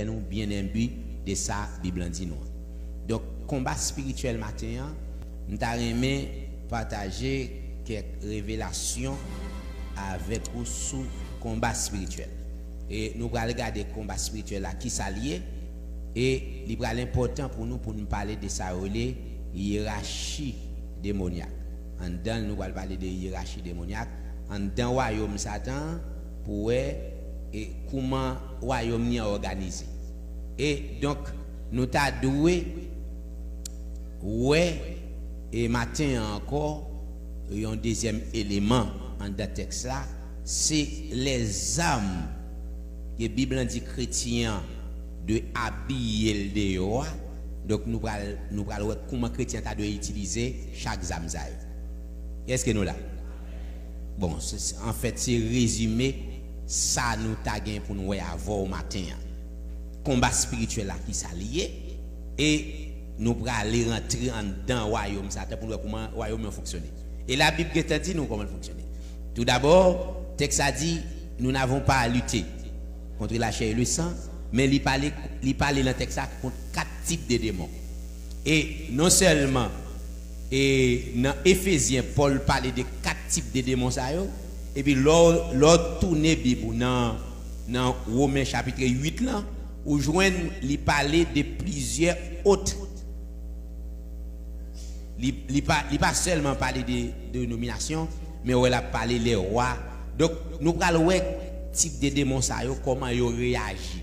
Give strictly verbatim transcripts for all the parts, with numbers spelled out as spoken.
nou byen enbi de sa Bib lan di nou an. Donk, konba espirityèl maten an, m ta renmen pataje kèk revelasyon avèk ou sou konba espirityèl. E nou pral gade konba espirityèl la, ki sa l ye, e li pral enpòtan pou nou, pou nou pale de sa yo rele yerachi demonyak. Anndan l, nou pral pale de yerachi demonyak. Anndan wayòm Satan an, pou wè e kouman wayòm li an òganize. E donk, nou ta dwe wè, e maten an ankò, yon dezyèm eleman anndan tèks la, se lèzam ke Bib lan di kretyen an dwe abiye l deyò a. Donk, nou pral, nou pral wè kouman kretyen an ta dwe itilize chak zam sa yo. Èske nou la? Bon, se, se, anfèt, se rezime sa nou ta gen pou n wè avè w maten an. Konba espirityèl la, ki sa li ye, e nou prale rantre anndan wayòm Satan pou n wè kouman wayòm yo fonksyone. E Labib gentan di nou kòman l fonksyone. Toudabò, tèks la di, nous n'avons pas à lutter contre la chair et le sang, men li pale, li pale nan tèks la kont kat tip de demon. E non sèlman, e nan Efezyen, Pòl pale de kat tip de demon sa yo, epi lè w, lè w tounen Bib ou nan, nan Women chapit uit lan, ou jwenn li pale de plizyè ot. Li, li pa, li pa sèlman pale de, de denominasyon, men ou wè l ap pale lè wa. Donk, nou pral wè tip de demon sa yo, kòman yo reyaji.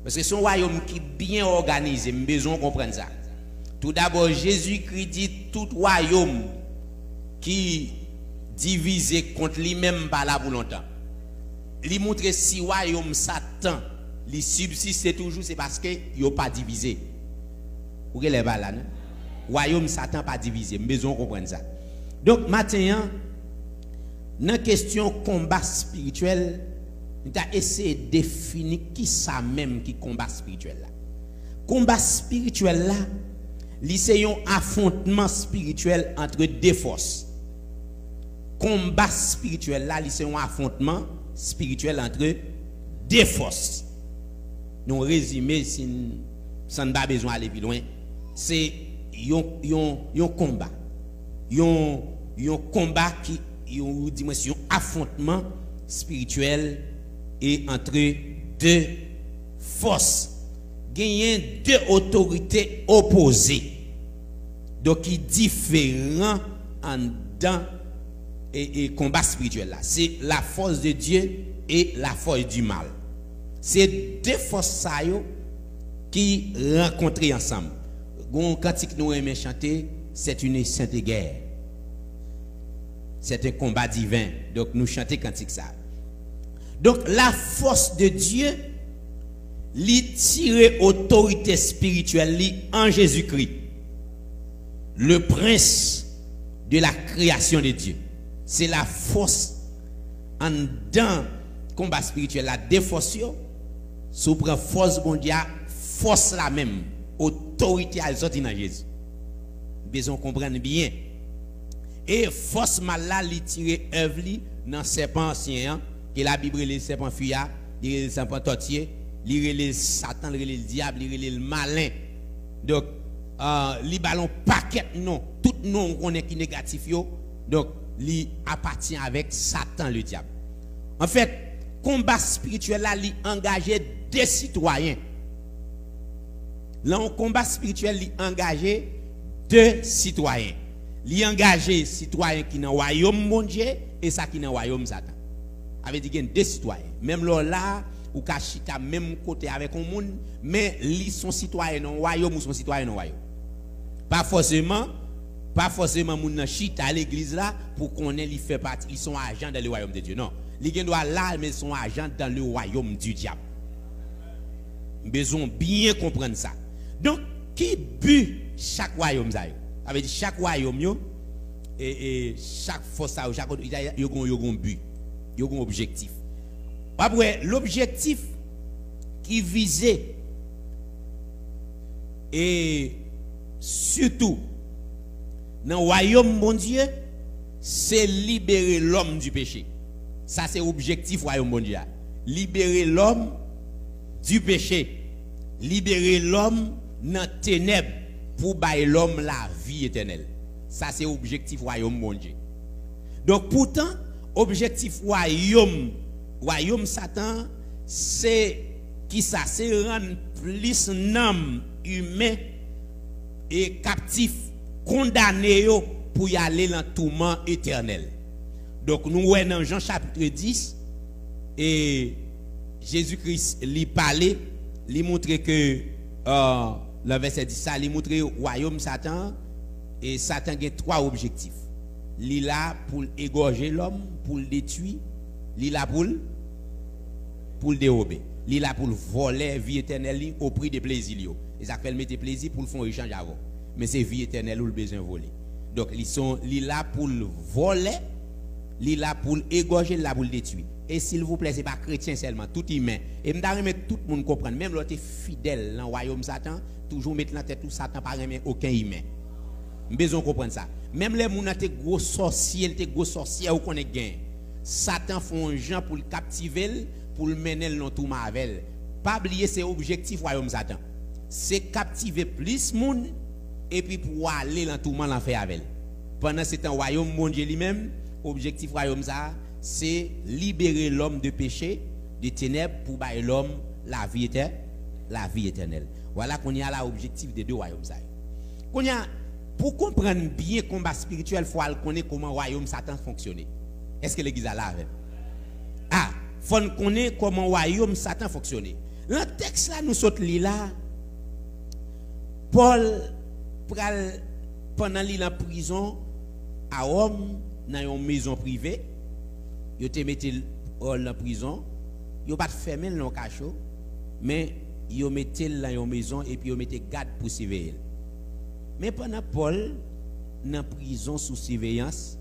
Paske se yon wayòm ki byen òganize, m bezwen w konprann sa. Toudabò, Jezikri di tout wayòm ki divize kont li menm pa la pou lontan. Li montre si wayòm Satan li sibsiste toujou, se paske yo pa divize. Ou genlè pa la, non? Wayòm Satan pa divize. M bezwen w konprann sa. Donk, maten an, nan kesyon konba espirityèl, nou ta eseye defini ki sa menm ki konba espirityèl la. Konba espirityèl la, li se yon afwontman espirityèl antre de fòs. Konba espirityèl la, li se yon afwontman espirityèl antre de fòs. Nou rezime, si n, san n pa bezwen ale pi lwen, se yon, yon, yon konba. Yon, yon konba ki, yon, di mwen, se yon afwontman espirityèl e antre de fòs. Genyen de otorite opoze. Donk, ki diferan anndan e, e konba espirityèl la. Se la force de Dieu et la force du mal. Se de fòs sa yo ki rankontre ansanm. Gon kantik nou renmen chante, c'est une sainte guerre. C'est un combat divin. Donk, nou chante kantik sa. Donk, la force de Dieu, li tire otorite espirityèl li an Jezikri, le prince de la création de Dieu. Se la fòs anndan konba espirityèl la, de fòs yo. Si w pran fòs Bondye a, fòs la menm, otorite a, li sòti nan Jezi. Bezwen w konprann byen. E fòs mal la, li tire èv li nan sèpan ansyen an, ke Labib rele sèpan fi a, li rele sèpan tòti, li rele l Satan, li rele l dyab, li rele l malen. Donk, ah, li ba l yon pakèt non. Tout non ou konnen ki negatif yo. Donk, li apatyen avèk Satan, le dyab. Anfèt, konba espirityèl la, li angaje de sitwayen. Nan yon konba espirityèl, li angaje de sitwayen. Li angaje sitwayen ki nan wayòm Bondye e sa ki nan wayòm Satan. Sa vle di gen de sitwayen. Menm lè w la, ou ka chita menm kote avèk yon moun, men li se yon sitwayen nan yon wayòm, ou se yon sitwayen nan yon wayòm. Pa fòseman, pa fòseman moun nan chita legliz la pou konnen li fè pati, li se yon ajan dans le royaume de Dieu. Non. Li gen dwa la, men se yon ajan dans le royaume du diable. M bezwen w byen konprann sa. Donk, ki bi chak wayòm sa yo? Sa vle di chak wayòm yo, e, e chak fòs sa yo, chak, yo gon, yo gon bi, yo gon objektif. W ap wè, lobjektif ki vize, e sitou nan wayòm Bondye, se libere lòm di peche. Sa se objektif wayòm Bondye a. Libere lòm di peche. Libere lòm nan tenèb pou bay lòm lavi etènèl. Sa se objektif wayòm Bondye. Donk, poutan, objektif wayòm, wayòm Satan, se kisa? Se rann plis nanm imen e kaptif, kondane yo pou y ale nan touman etènèl. Donk, nou wè nan Jan chapit dis, e Jezi Kris, li pale, li moutre ke, euh, nan vèsè dis sa, li moutre wayòm Satan, e Satan gen twa objektif. Li la pou l egòje lòm, pou l detwi, li la pou l, pou l dewobe. Li la pou l vòlè vi etènèl li o pri de plezi l yo. E sa k fè l mete plezi pou l fè yon echanj avè w. Men se vi etènèl ou l bezwen vòlè. Donk, li se yon, li la pou l vòlè, li la pou l egòje, li la pou l detwi. E silvouplè, se pa kretyen sèlman, tout imen. E m ta renmen tout moun konprann, menm lè w te fidèl nan wayòm Satan, toujou met nan tèt ou, Satan pa renmen okenn imen. M bezwen w konprann sa. Menm lè moun nan te gwo sòsye, l te gwo sòsyè, ou konnen k genyen. Satan fè yon jan pou l kaptive l, pou l mennen l nan touman avè l. Pa bliye, se objektif wayòm Satan. Se kaptive plis moun, epi pou w ale nan touman lanfè avè l. Pandansetan, wayòm Bondye li menm, objektif wayòm sa a, se libere lòm de peche, de tenèb, pou bay lòm lavi etè-, lavi etènèl. Vwala, kounye a la, objektif de de wayòm sa yo. Kounye a, pou konprann byen konba espirityèl, fò w al konnen kòman wayòm Satan fonksyone. Èske legliz la la avè m? A, fò n konnen kòman wayòm Satan fonksyone. Nan tèks la nou sot li la, Pòl pral, pandan li nan prizon a Wòm, nan yon mezon prive, yo te mete Pòl nan prizon, yo pa t fèmen l nan yon kacho, men yo mete l nan yon mezon epi yo mete gad pou siveye l. Men pandan Pòl nan prizon sou siveyans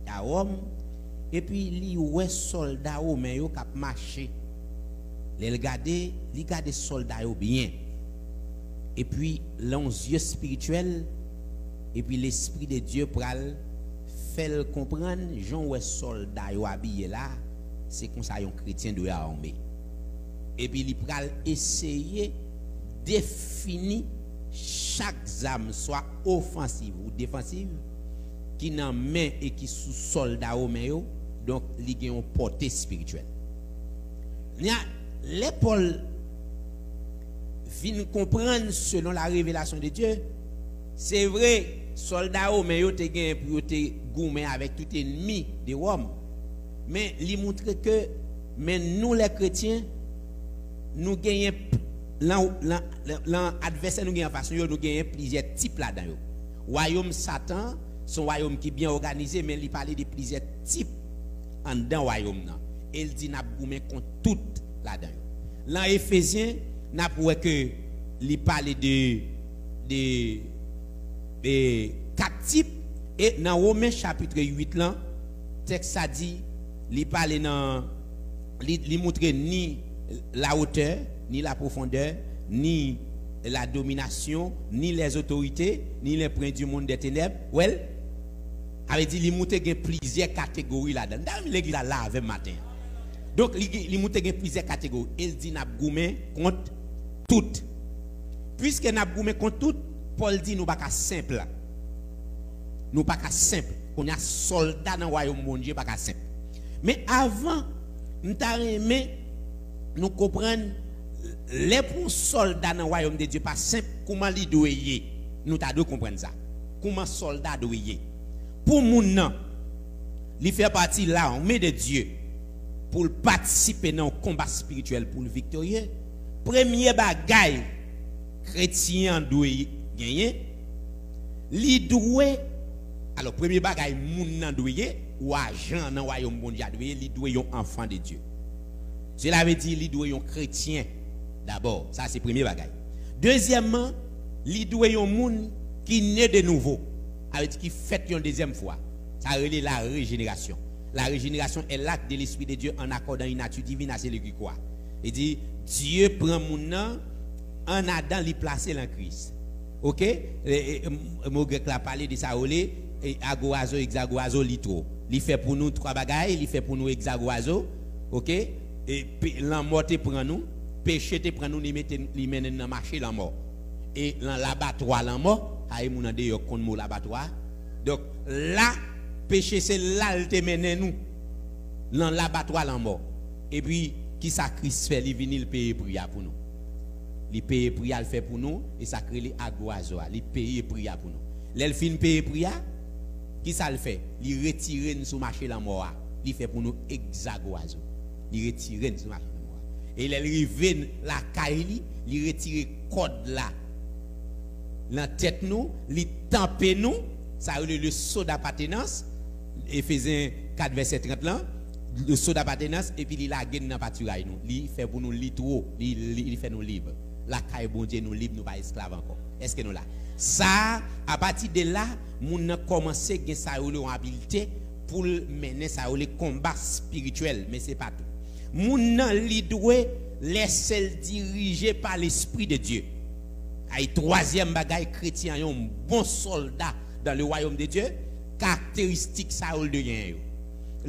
a Wòm, epi li wè sòlda women yo k ap mache. Lè l gade, li gade sòlda yo byen. Epi, lan yon zye espirityèl, epi Lespri de Dye pral fè l konprann jan w wè sòlda yo abiye la, se konsa yon kretyen dwe ame. Epi li pral eseye defini chak zam, swa ofansiv ou defansiv, ki nan men e ki sou sòlda women yo, donk li gen yon pòte espirityèl. Kounye a, lè Pòl vin konprann selon la revelasyon de Dye, se vre, sòlda women yo te gen pou yo te goumen avèk tout ènmi de Wòm, men li moutre ke, men nou lè kretyen, nou genyen p-, lan, lan, lan, lan advèsè nou gen anfas nou yo, nou genyen plizyè tip ladan yo. Wayòm Satan se yon wayòm ki byen òganize, men li pale de plizyè tip anndan wayòm nan. E l di n ap goumen kont tout ladan yo. Lan Efezyen, n ap wè ke li pale de, de, de kat tip. E nan Women chapit uit lan, tèks sa di, li pale nan, li, li moutre ni lawotè, ni lapwofondè, ni la dominasyon, ni lèzotorite, ni lèspri di monn dè tenèb. Wè l? Sa vle di li moutre gen plizyè kategori ladan l. M ta renmen legliz la la avè m maten an. Donk, li, li moutre gen plizyè kategori. E l di n ap goumen kont tout. Piske n ap goumen kont tout, Pòl di nou pa ka senp. Nou pa ka senp. Kounye a, sòlda nan wayòm Bondye pa ka senp. Men avan, m ta renmen nou konprann, lè pou yon sòlda nan wayòm de Dye pa senp, kouman li dwe ye? Nou ta dwe konprann sa. Kouman sòlda dwe ye? Pou moun nan, li fè pati lame de Dye, pou l patisipe nan yon konba espirityèl pou l viktorye, premye bagay kretyen an dwe genyen, li dwe, alò, premye bagay moun nan dwe ye, ou ajan nan wayòm Bondye a dwe ye, li dwe yon anfan de Dye. Sela vle di li dwe yon kretyen dabò. Sa se premye bagay. Dezyèmman, li dwe yon moun ki ne de nouvo. Sa vle di ki fèt yon dezyèm fwa. Sa rele la rejenerasyon. La rejenerasyon est l'acte de l'Esprit de Dieu en accordant une nature divine à celui qui croit. Li di, Dye pran moun nan, an Adan, li plase l an Kris. Oke? E, e, e, mo grèk la pale de sa, yo rele, e, agorazo, egzagorazo, litro. Li fè pou nou twa bagay, li fè pou nou egzagorazo, oke? E, pe-, lanmò te pran nou, Peche te pran nou, li mete, li mennen n nan mache lanmò. E nan labatwa lanmò, a e moun andeyò k konn mo labatwa. Donk, la, peche se la l te mennen nou. Nan labatwa lanmò. Epi, kisa Kris fè? Li vini, li peye pri a pou nou. Li peye pri a, l fè pou nou, e sa k rele agwazo a. Li peye pri a pou nou. Lè l fin peye pri a, kisa l fè? Li retire n sou mache lanmò a. Li fè pou nou egzagwazo. Li retire n sou mache lanmò a. E lè l rive n lakay li, li retire kòd la nan tèt nou, li tanpe nou, sa yo rele le sceau d'appartenance, Efezyen kat vèsè trant lan, le sceau d'appartenance, epi li lage n nan patiray nou. Li fè pou nou litwo, li, li, li fè nou lib. Lakay Bondye, nou lib, nou pa esklav ankò. Èske nou la? Sa, apati de la, moun nan kòmanse gen sa yo rele yon abilte pou l mennen sa yo rele konba espirityèl, men se pa tou. Moun nan, li dwe lèse l dirije pa Lespri de Dye. Ay, twazyèm bagay, kretyen an yon bon sòlda dans le royaume de Dieu, karakteristik sa yo l dwe genyen yo.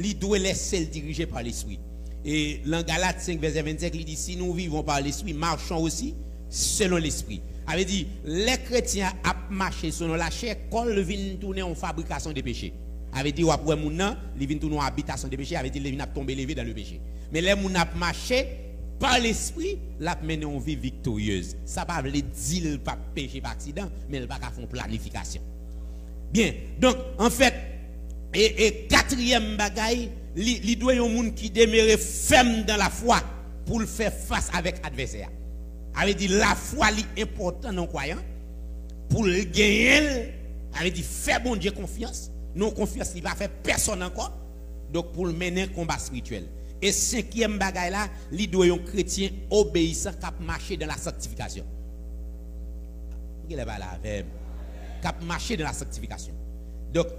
Li dwe lèse l dirije pa Lespri. E nan Galat senk vèsè vennsenk, li di, si nous vivons par l'Esprit, marchons aussi selon l'Esprit. Sa vle di, lè kretyen an ap mache selon lachè, kò l vin tounen yon fabrikasyon de peche. Sa vle di, w ap wè moun nan, li vin tounen yon abitasyon de peche, sa vle di, li vin ap tonbe leve dans le péché. Men lè moun nan ap mache pa Lespri, l ap mennen yon vi viktoryez. Sa pa vle di l p ap peche pa aksidan, men l pa ka fè yon planifikasyon. Byen, donk, anfèt, e, e katriyèm bagay, li, li dwe yon moun ki demere fèm dan lafwa pou l fè fas avèk advèsè a. Sa vle di, lafwa li enpòtan nan yon kwayan, pou l genyen l, sa vle di, fè Bondye konfyans, nan yon konfyans li pa fè pèsonn ankò, donk, pou l mennen konba espirityèl. E senkyèm bagay la, li dwe yon kretyen obeyisan k ap mache dan la sanktifikasyon. Ou genlè pale avè m. K ap mache dan la sanktifikasyon. Donk,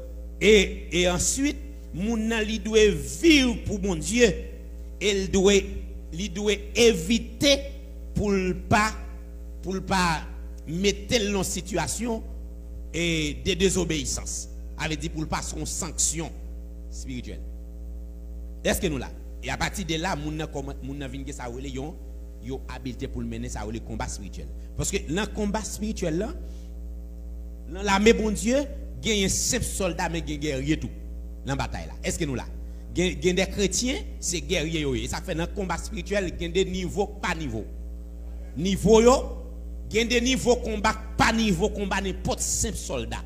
e, e answit, moun nan, li dwe viv pou Bondye, e l dwe, li dwe evite pou l pa, pou l pa mete l nan sitiyasyon, e, de dezobeyisans. Sa vle di pou l pa sou yon sanksyon espirityèl. Èske nou la? E apati de la, moun nan kòman, moun nan vin gen sa yo rele yon, yo abilte pou l mennen sa yo rele konba espirityèl. Paske nan konba espirityèl lan, nan lame Bondye, genyen senp sòlda, men gen gèrye tou nan batay la. Èske nou la? Gen, gen de kretyen, se gèrye yo ye. E sa k fè nan konba espirityèl, gen de nivo pa nivo. Nivo yo, gen de nivo konba pa nivo konba nenpòt senp sòlda.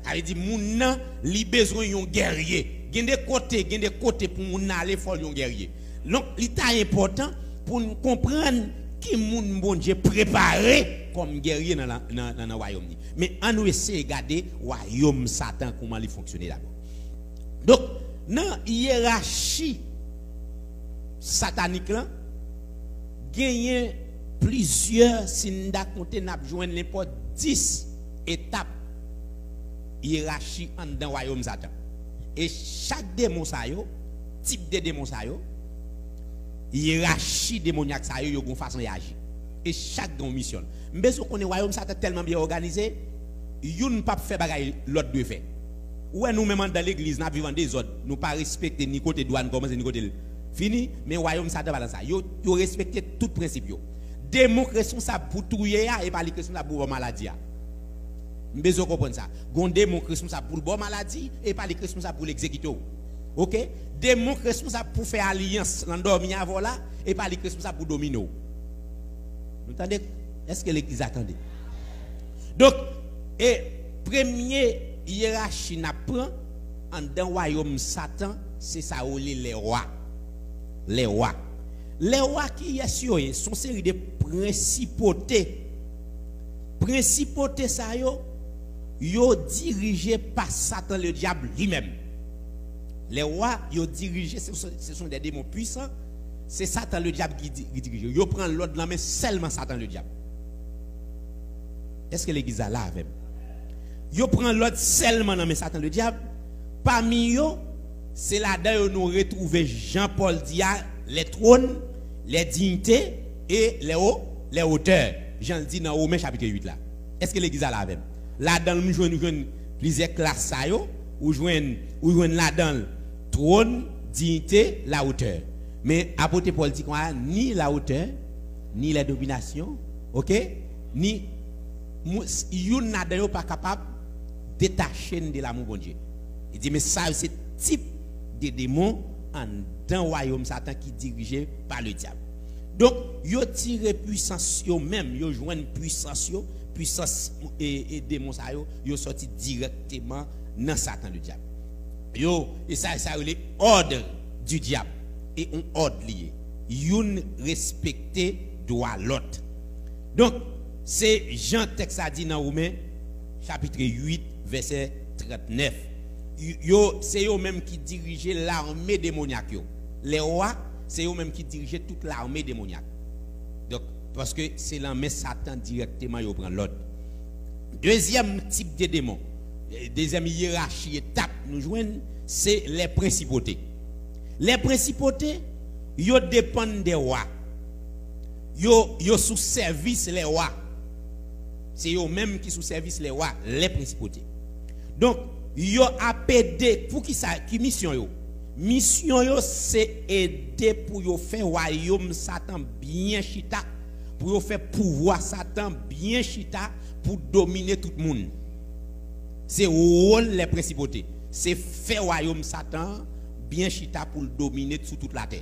Sa vle di moun nan, li bezwen yon gèrye. Gen de kote, gen de kote pou moun nan ale, fò l yon gèrye. Donk, li ta enpòtan pou n konprann ki moun Bondye prepare kòm gèrye nan, nan, nan, nan wayòm li. Men ann nou eseye gade wayòm Satan, kòman li fonksyone dabò. Donk, nan yerachi satanik lan, genyen plizyè, si n ta konte, n ap jwenn nenpòt dis etap yerachi anndan wayòm Satan. E chak demon sa yo, tip de demon sa yo, yerachi demonyak sa yo, yo gen yon fason y aji. E chak gen yon misyon l. M bezwen konnen wayòm Satan tèlman byen òganize, youn p ap fè bagay lòt dwe fè. Ou wè nou menm anndan legliz, n ap viv an dezòd, nou pa respekte ni kote dwa n kòmanse, ni kote l fini, men wayòm Satan pa nan sa. Yo, yo respekte tout prensip yo. Demon k responsab pou touye a, e pa li k responsab pou ba w maladi a. M bezwen w konprann sa. Gon demon k responsab pou l ba w maladi, e pa li k responsab pou l egzekite w. Oke? Demon k responsab pou fè alyans lan dòmi avè w la, e pa li k responsab pou domine w. Nou tande? Èske legliz la tande? Donk, e premye yerachi n ap pran anndan wayòm Satan, se sa yo rele lè wa. Lè wa. Lè wa, kiyès yo ye? Se yon seri de prensipote. Prensipote sa yo, yo dirije pa Satan Ledyab li menm. Lè wa, yo dirije, se, se, se sont des démons puissants, se Satan Ledyab ki di-, ki dirije yo. Yo pran lòd nan men sèlman Satan Ledyab. Èske legliz la la avè m? Yo pran lòd sèlman nan men Satan Ledyab. Pami yo, se ladan yo nou retwouve Jan Pòl di a, les trônes, les dignités et les hauts, les hauteurs. Jan l di nan Women chapit uit la. Èske legliz la la avè m? Ladan l, m jwenn, ou jwenn plizyè klas sa yo, ou jwenn, ou jwenn ladan l twòn, diyite, lawotè. Men apot Pòl di konsa, ni lawotè, ni lè dominasyon, oke? Ni mou- s- youn ladan yo pa kapab detache n de lamou Bondye. Li di, men sa yo se tip de demon anndan wayòm Satan ki dirije pa le dyab. Donk, yo tire pwisans yo menm, yo jwenn pwisans yo, pwisans e, e demon sa yo, yo sòti dirèkteman nan Satan le dyab. Yo, e sa, sa rele ordre du diable. E yon òd li ye. Youn respekte dwa lòt. Donk, se jan tèks la di nan Women, chapit uit, vèsè trannèf. Yo, se yo menm ki dirije lame demonyak yo. Lè wa, se yo menm ki dirije tout lame demonyak. Donk, paske se nan men Satan dirèkteman yo pran lòd. Dezyèm tip de demon, dezyèm yerachi etap nou jwenn, se lè prensipote. Lè prensipote, yo depann de wa. Yo, yo sou sèvis lè wa. Se yo menm ki sou sèvis lè wa, lè prensipote. Donk, yo ap ede, pou ki sa, ki misyon yo? Misyon yo se ede pou yo fè wayòm Satan byen chita, pou yo fè pouvwa Satan byen chita pou domine tout moun. Se wòl lè prensipote. Se fè wayòm Satan an byen chita pou l domine sou tout latè.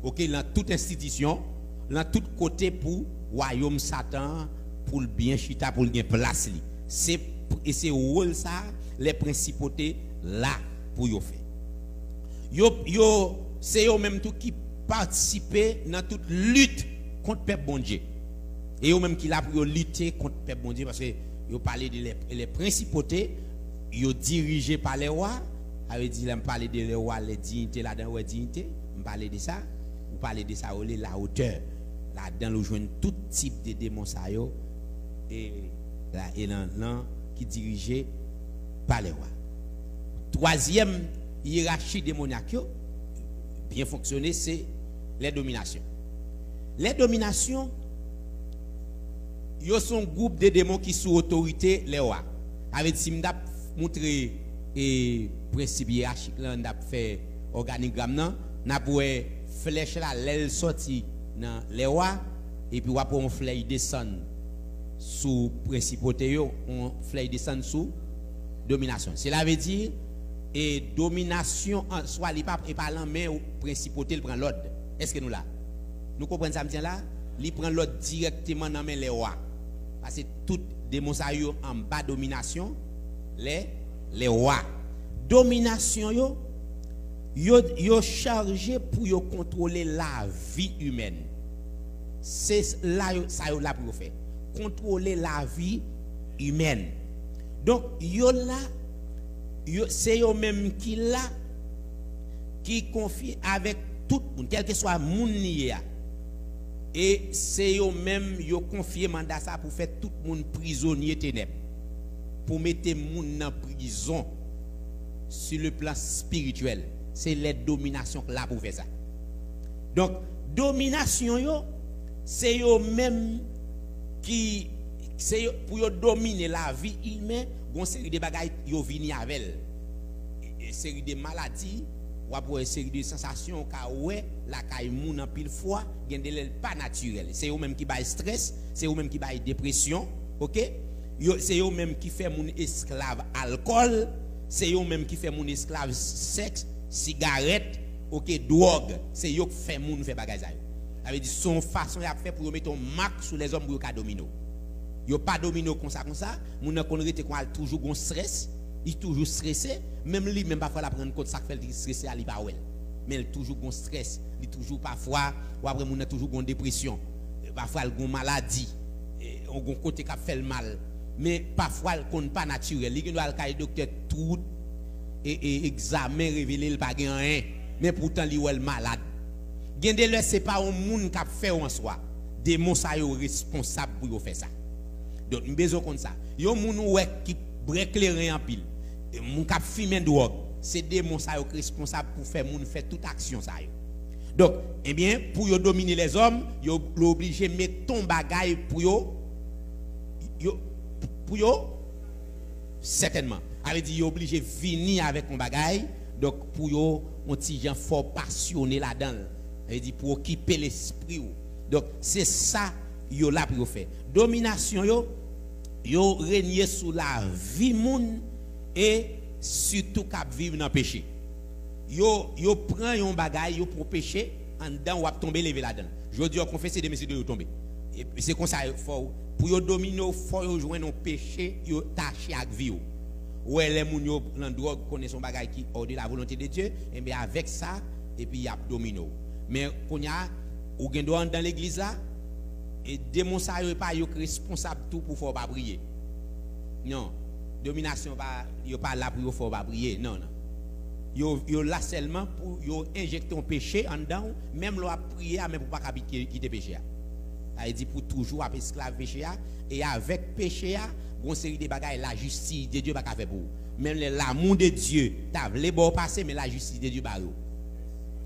Oke, lan tout enstitisyon, lan tout kote pou wayòm Satan an, pou l byen chita, pou l gen plas li. Se, e se wòl sa lè prensipote la pou yo fè. Yo, yo, se yo menm tou ki patisipe nan tout lit kont pèp Bondye. E yo menm ki la pou yo lite kont pèp Bondye, paske yo pale de lè, lè prensipote, yo dirije pa lè wa. Sa vle di, lè m pale de lè wa, lè diyite ladan, wè diyite, m pale de sa. Ou pale de sa, yo rele lawotè. Ladan l, ou jwenn tout tip de demon sa yo. E, la, e lan, lan ki dirije pa lè wa. Twazyèm yerachi demonyak yo, byen fonksyone, se lè dominasyon. Lè dominasyon, yo se yon gwoup de demon ki sou otorite lè wa. Sa vle di, si m t ap moutre, e, prensip yerachik lan, n t ap fè òganigram nan, n ap wè flèch la, lè l sòti nan lè wa, epi w ap wè yon flèch desann sou prensipote yo, yon flèch desann sou dominasyon. Sela vle di, e dominasyon an swa, li pa, e pa lan men prensipote l pran lòd. Èske nou la? Nou konprann sa m di an la? Li pran lòd dirèkteman nan men lè wa. Paske tout demon sa yo anba dominasyon lè, lè wa. Dominasyon yo, yo, yo chaje pou yo kontwole lavi imèn. Se s- la yo, sa yo la pou yo fè. Kontwole lavi imèn. Donk, yo la, yo, se yo menm ki la, ki konfye avèk tout moun, kèlkeswa moun li ye a. E se yo menm yo konfye manda sa pou fè tout moun prizonye tenèb, pou mete moun nan prizon, sur le plan spirituel. Se lè dominasyon k la pou fè sa. Donk, dominasyon yo, se yo menm ki, se yo, pou yo domine lavi imen, gon seri de bagay yo vini avè l. E, e seri de maladi, w ap wè seri de sansasyon w ka wè lakay moun anpil fwa, gen de lè l pa natirèl. Se yo menm ki bay strès, se yo menm ki bay depresyon, oke? Yo, se yo menm ki fè moun esklav alkòl, se yo menm ki fè moun esklav sèks, sigarèt, oke, dwòg. Se yo k fè moun fè bagay sa yo. Sa vle di, se yon fason y ap fè pou yo mete yon mak sou lèzòm pou yo ka domine w. Yo pa domine w konsa, konsa. Moun nan konn rete konsa, l toujou gon strès, li toujou strese. Menm li menm, pafwa, l ap rann kont sa k fè l strese a, li pa wè l. Men l toujou gon strès, li toujou, pafwa, w ap wè moun nan toujou gon depresyon. Pafwa, l gon maladi, e, yon gon kote k ap fè l mal. Men pafwa, l konn pa natirèl. Li gen dwa al kay doktè, tout, e, e, egzamen revele l pa gen anyen. Men poutan, li wè l malad. Gen de lè, se pa yon moun k ap fè w an swa. Demon sa yo responsab pou yo fè sa. Donk, m bezwen konn sa. Yon moun ou wè ki bwè kleren anpil, moun k ap fimen dwòg, se demon sa yo k responsab pou fè moun fè tout aksyon sa yo. Donk, ebyen, pou yo domine lèzòm, yo, yo oblije met yon bagay pou yo, yo, pou yo, sètènman. Sa vle di, yo oblije vini avèk yon bagay, donk, pou yo, yon ti jan fè w pasyone ladan l. Sa vle di, pou okipe lespri w. Donk, se sa yo la pou yo fè. Dominasyon yo, yo renye sou lavi moun e sitou k ap viv nan peche. Yo, yo pran yon bagay, yo pran peche, anndan w ap tonbe leve ladan l. Jodi a w konfese, demen si Dye vle w tonbe. E se konsa yo fè w. Pou yo domine w, fò yo jwenn yon peche, yo tache ak vi w. Ou wè lè moun yo nan dwòg, konnen se yon bagay ki hors de la volonté de Dieu, enben avèk sa, epi y ap domine w. Men kounye a, ou gen dwa anndan legliz la, e demon sa yo, e pa yo k responsab tou pou fè w pa priye. Non. Dominasyon pa, yo pa la pou yo fè w pa priye. Non, non. Yo, yo la sèlman pou yo enjekte yon peche anndan w, menm lè w ap priye a, men pou w pa ka kite, kite peche a. Sa vle di pou toujou w ap esklav peche a, e avèk peche a, gon seri de bagay lajistis de Dye pa ka fè pou ou. Menm lè l'amour de Dieu ta vle ba w pase, men lajistis de Dye bare w.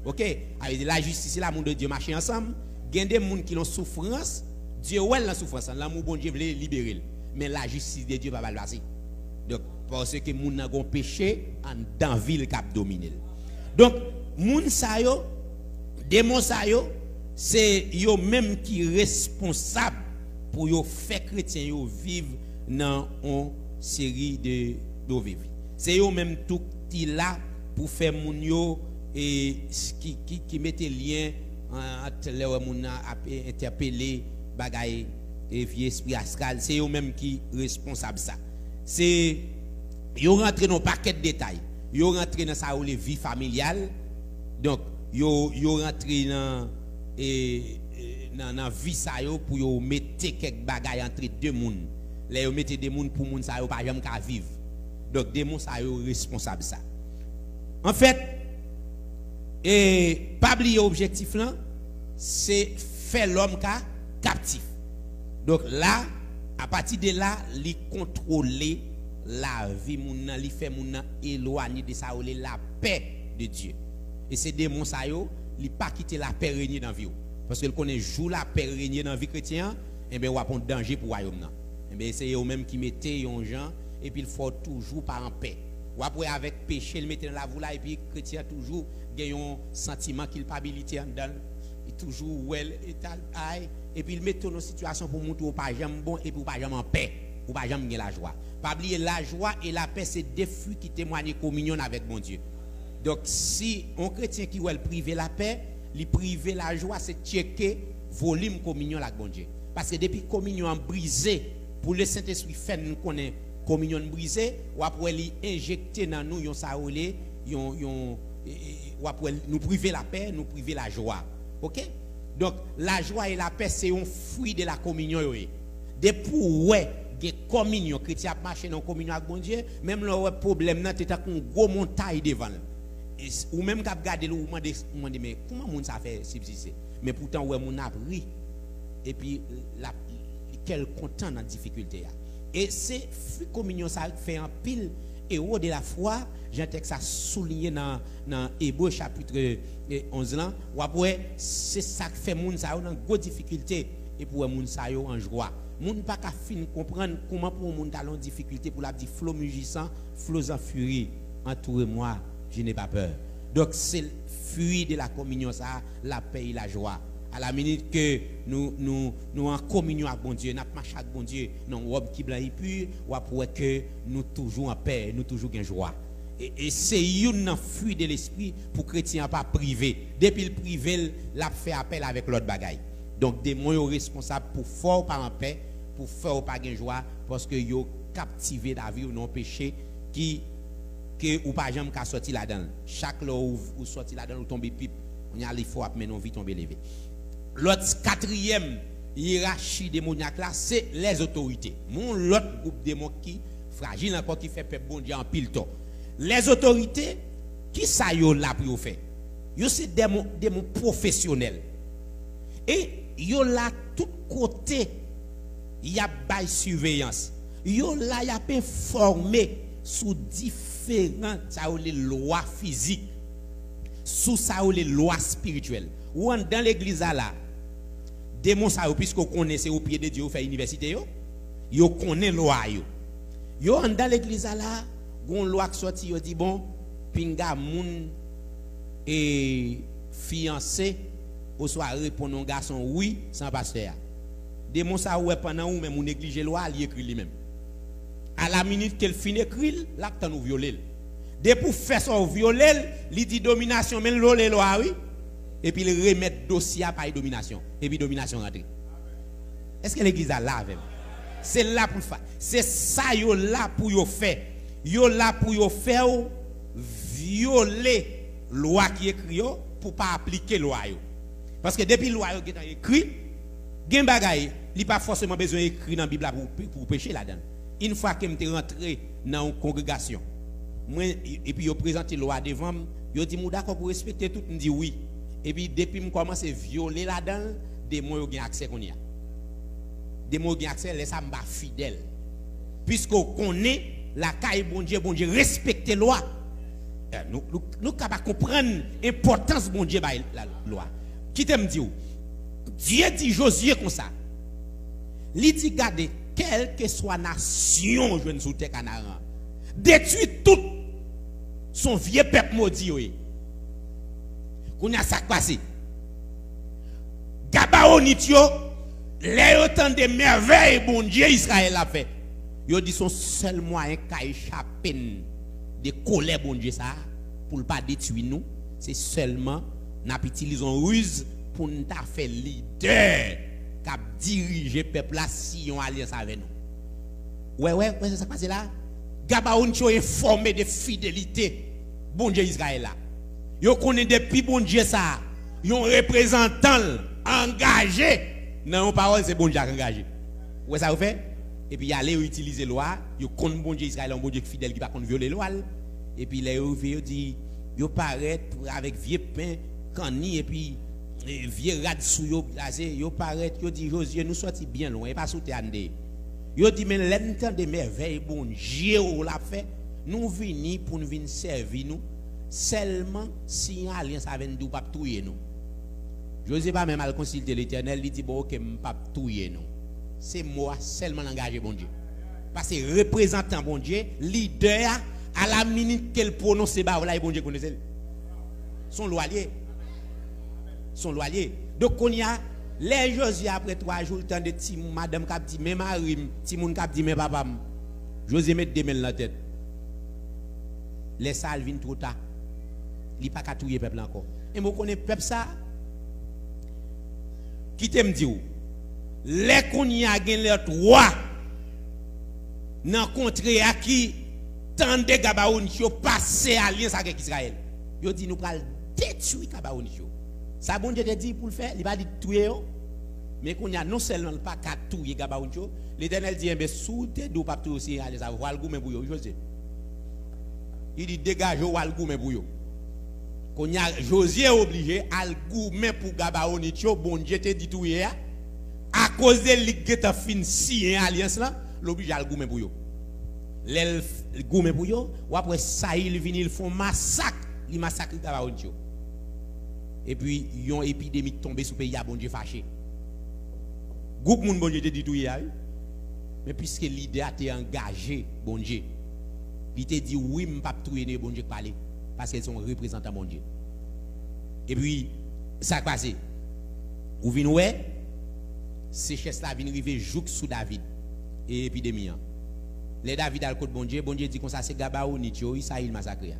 Oke? Sa vle di lajistis e l'amour de Dieu mache ansanm. Gen de moun ki nan soufrans, Dye wè l nan soufrans lan, lanmou Bondye vle libere l. Men lajistis de Dye pa ba l pase. Donk, paske moun nan gon peche anndan vi l k ap domine l. Donk, moun sa yo, demon sa yo, se yo menm ki responsab pou yo fè kretyen yo viv nan yon seri de move vi. Se yo menm tou ki la pou fè moun yo, e, ki, ki, ki mete lyen, an, ant lè wè moun nan ap, e, entèpele bagay, e, vye espri astral, se yo menm ki responsab sa. Se, yo rantre nan pakèt detay. Yo rantre nan sa yo rele vi familyal. Donk, yo, yo rantre nan, e, e, nan, nan vi sa yo pou yo mete kèk bagay antre de moun. Lè yo mete de moun, pou moun sa yo pa janm ka viv. Donk, demon sa yo responsab sa. Anfèt, e, pa bliye objektif lan, se fè lòm ka kaptif. Donk la, apati de la, li kontwole lavi moun nan, li fè moun nan elwanye de sa yo rele lapè de Dye. E se demon sa yo, li pa kite lapè renye nan vi w. Paske l konnen jou lapè renye nan vi kretyen an, enben w ap yon danje pou wayòm nan. Enben se yo menm ki mete yon jan, epi l fè w toujou pa anpè. W ap wè avèk peche l mete nan lavi w la, epi kretyen an toujou gen yon santiman kilpabilite anndan l. Li toujou wè l etal ay, epi l mete w nan sitiyasyon pou montre w pa janm bon, epi w pa janm anpè, ou pa janm gen lajwa. Pa bliye, lajwa e lapè se de fwi ki temwaye kominyon n avèk Bondye. Donk, si yon kretyen ki wè l prive lapè, li prive lajwa, se tcheke volim kominyon l ak Bondye. Paske depi kominyon an brize, pou Lesentespri fè n konnen kominyon n brize, w ap wè li enjekte nan nou yon sa yo rele, yon, yon, e, e, w ap wè nou prive lapè, nou prive lajwa. Oke? Donk, lajwa e lapè se yon fwi de la kominyon yo ye. Depi w wè gen kominyon, kretyen ap mache nan kominyon ak Bondye, menm lè w wè pwoblèm nan te tankou yon gwo montay devan l. E s-, ou menm k ap gade l, ou mande, ou mande, men kòman moun sa fè sibsiste? Men poutan w wè moun ap ri, epi l ap, kè l kontan nan difikilte a. E se fwi kominyon sa yo k fè anpil ewo de la fwa, jan tèks la souliye nan, nan Ebre chapit, e, onz lan, w ap wè se sa k fè moun sa yo nan gwo difikilte, epi w wè moun sa yo an jwa. Moun pa ka fin konprann kòman pou yon moun t al nan yon difikilte pou l ap di, Flots mugissants, flots en furie, entourez-moi, je n'ai pas peur. Donk, se fwi de la kominyon sa, lapè e lajwa. A la minit ke nou, nou, nou an kominyon ak Bondye, n ap mache ak Bondye nan wòb ki blan e pi, w ap wè ke nou toujou an pè, nou toujou gen jwa. E, e se youn nan fwi de lespri pou kretyen an pa prive. Depi l prive l, l ap fè apèl avèk lòt bagay. Donk, demon yo responsab pou fè w pa an pè, pou fè w pa gen jwa, paske yo kaptive lavi w nan yon peche ki, ke ou pa janm ka sòti ladan l. Chak lè ou, ou sòti ladan l, ou tonbe pip. Kounye a, li fè w ap mennen yon vi tonbe leve. Lòt, katriyèm yerachi demonyak la, se lèzotorite. Men yon lòt gwoup demon ki frajil ankò, ki fè pèp Bondye anpil tò. Lèzotorite, kisa yo la pou yo fè? Yo se demon, demon pwofesyonèl. E yo la tout kote, y ap bay siveyans. Yo la, y ap enfòme sou diferan, sa yo rele lwa fizik, sou sa yo rele lwa espirityèl. Ou anndan legliz la la, demon sa yo, piske w konnen se o pye de Dye yo fè inivèsite yo, yo konnen lwa yo. Yo anndan legliz la la, gon lwa k sòti, yo di, bon, pinga moun, e, fiyanse, oswa reponn yon gason wi san pastè a. De mo sa ou wè pandan ou menm ou neglije lwa a, li ekri li menm. A la minit ke l fin ekri l, l ap tann ou vyole l. Depi w fè sa ou vyole l, li di dominasyon, men l vyole lwa a wi. Epi l remèt dosye a bay dominasyon. Epi dominasyon rantre. Èske legliz la la avè m? Se la pou l fa. Se sa yo la pou yo fè. Yo la pou yo fè w vyole lwa ki ekri yo pou pa aplike lwa yo. Paske depi lwa yo gentan ekri, gen bagay, li pa fòseman bezwen ekri nan Bib la pou, pou w peche ladan l. Yon fwa ke m te rantre nan yon kongregasyon, mwen, epi yo prezante lwa devan m, yo di m, "Ou dakò pou respekte tout?" M di, "Wi." Epi depi m kòmanse vyole ladan l, demon yo gen aksè kounye a. Demon yo gen aksè, lè sa a m pa fidèl. Piske w konnen, lakay Bondye, Bondye respekte lwa. Eh, nou, nou, nou ka pa konprann enpòtans Bondye bay la lwa. Kite m di w, Dye di Jozye konsa. Li di, "Gade, kèlkeswa nasyon w jwenn sou tè Kanaran, detwi tout, se yon vye pèp modi yo ye." Kounye a, sa k pase? Gabawonit yo, lè yo tande mèvèy Bondye Izrayèl ap fè, yo di se yon sèl mwayen k ka echape n de kolè Bondye sa a, pou l pa detwi nou, se sèlman n ap itilize yon riz pou n ta fè lidè k ap dirije pèp la siyen yon alyans avè nou. Wè, wè, wè, se sa k pase la. Gabawonit yo enfòme de fidelite Bondye Izrayèl la. Yo konnen depi Bondye sa a, yon reprezantan l angaje nan yon pawòl, se Bondye a k angaje. Ou wè sa yo fè? Epi y ale, yo itilize lwa a, yo konn Bondye Izrayèl la, yon Bondye k fidèl ki pa konn vyole lwa l. Epi lè yo rive, yo di, yo parèt avèk vye pen, kanni, epi, e, vye rad sou yo, blaze, yo parèt, yo di, "Jozye, nou sòti byen lwen, e pa sou tè a n te ye." Yo di, "Men lè n tande mèvèy Bondye w l ap fè, nou vini pou n vin sèvi nou, sèlman siyen alyans avè n, di w p ap touye nou." Jozye pa menm al konsilte Letènèl, li di, "Bon, oke, m p ap touye nou." Se mo a sèlman l angaje Bondye. Paske reprezantan Bondye, lidè a, a la minit ke l pwononse ba w la, e Bondye konnen se l. Se yon lwa l ye. Se yon lwa l ye. Donk, kounye a, lè Jozye, apre twa jou, l tande ti madanm k ap di, "Men mari m," timoun k ap di, "Men papa m," Jozye met de men l nan tèt. Lè sa a, l vin twò ta. Li pa ka touye pèp la ankò. E mwen konnen pèp sa a, kite m di w, lè kounye a gen lòt wa nan kontre a ki tande Gabawonit yo pase alyans avèk Izrayèl, yo di, "Nou pral detwi Gabawonit yo." Sa Bondye te di pou l fè, li pa di touye yo. Men kounye a, non sèlman l pa ka touye Gabawonit yo, Letènèl di, "Enben, si w te di w p ap touye yo, siyen alyans avè w, al goumen pou yo, wi, Jozye." Li di, "Degaje w, al goumen pou yo." Kounye a, Jozye oblije al goumen pou Gabawonit yo, Bondye te di touye a. Akoz de li k gentan fin siyen alyans lan, l oblije al goumen pou yo. Lè l f-, goumen pou yo, w ap wè Sayil vini, l fè yon masak, li masakre Gabawonit yo. Epi, yon epidemi k tonbe sou peyi a, Bondye fache. Gwoup moun Bondye te di touye a, wi. Men piske lidè a te angaje Bondye, li te di, "Wi, m p ap touye nou," e Bondye k pale, paske l se yon reprezantan Bondye. Epi, sa k pase? Ou vin wè, sechès la vin rive jouk sou David e epidemi an. Lè David al kot Bondye, Bondye di konsa, "Se Gabawonit yo, wi, Sayil masakre a."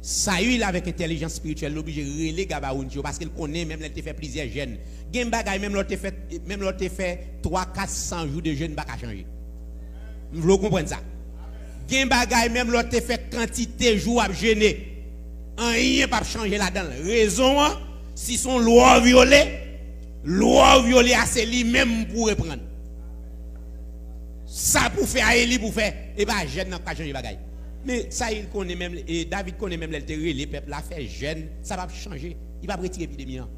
Sayil, avèk entèlijans espirityèl, l oblije rele Gabawonit yo, paske l konnen, menm lè l te fè plizyè jèn, gen bagay, menm lè w te fè, menm lè w te fè twa, kat, san jou de jèn, pa ka chanje. M vle w konprann sa. Gen bagay, menm lè w te fè kantite jou w ap jene, anyen p ap chanje ladan l. Rezon an, si se yon lwa w vyole, lwa w vyole a, se li menm pou w reprann. Sa pou fè a, e li pou fè. E pa jèn nan k ka chanje bagay. Men Sayil konnen menm, e David konnen menm lè l te rele pèp la fè jèn, sa p ap chanje. Li p ap retire epidemi an.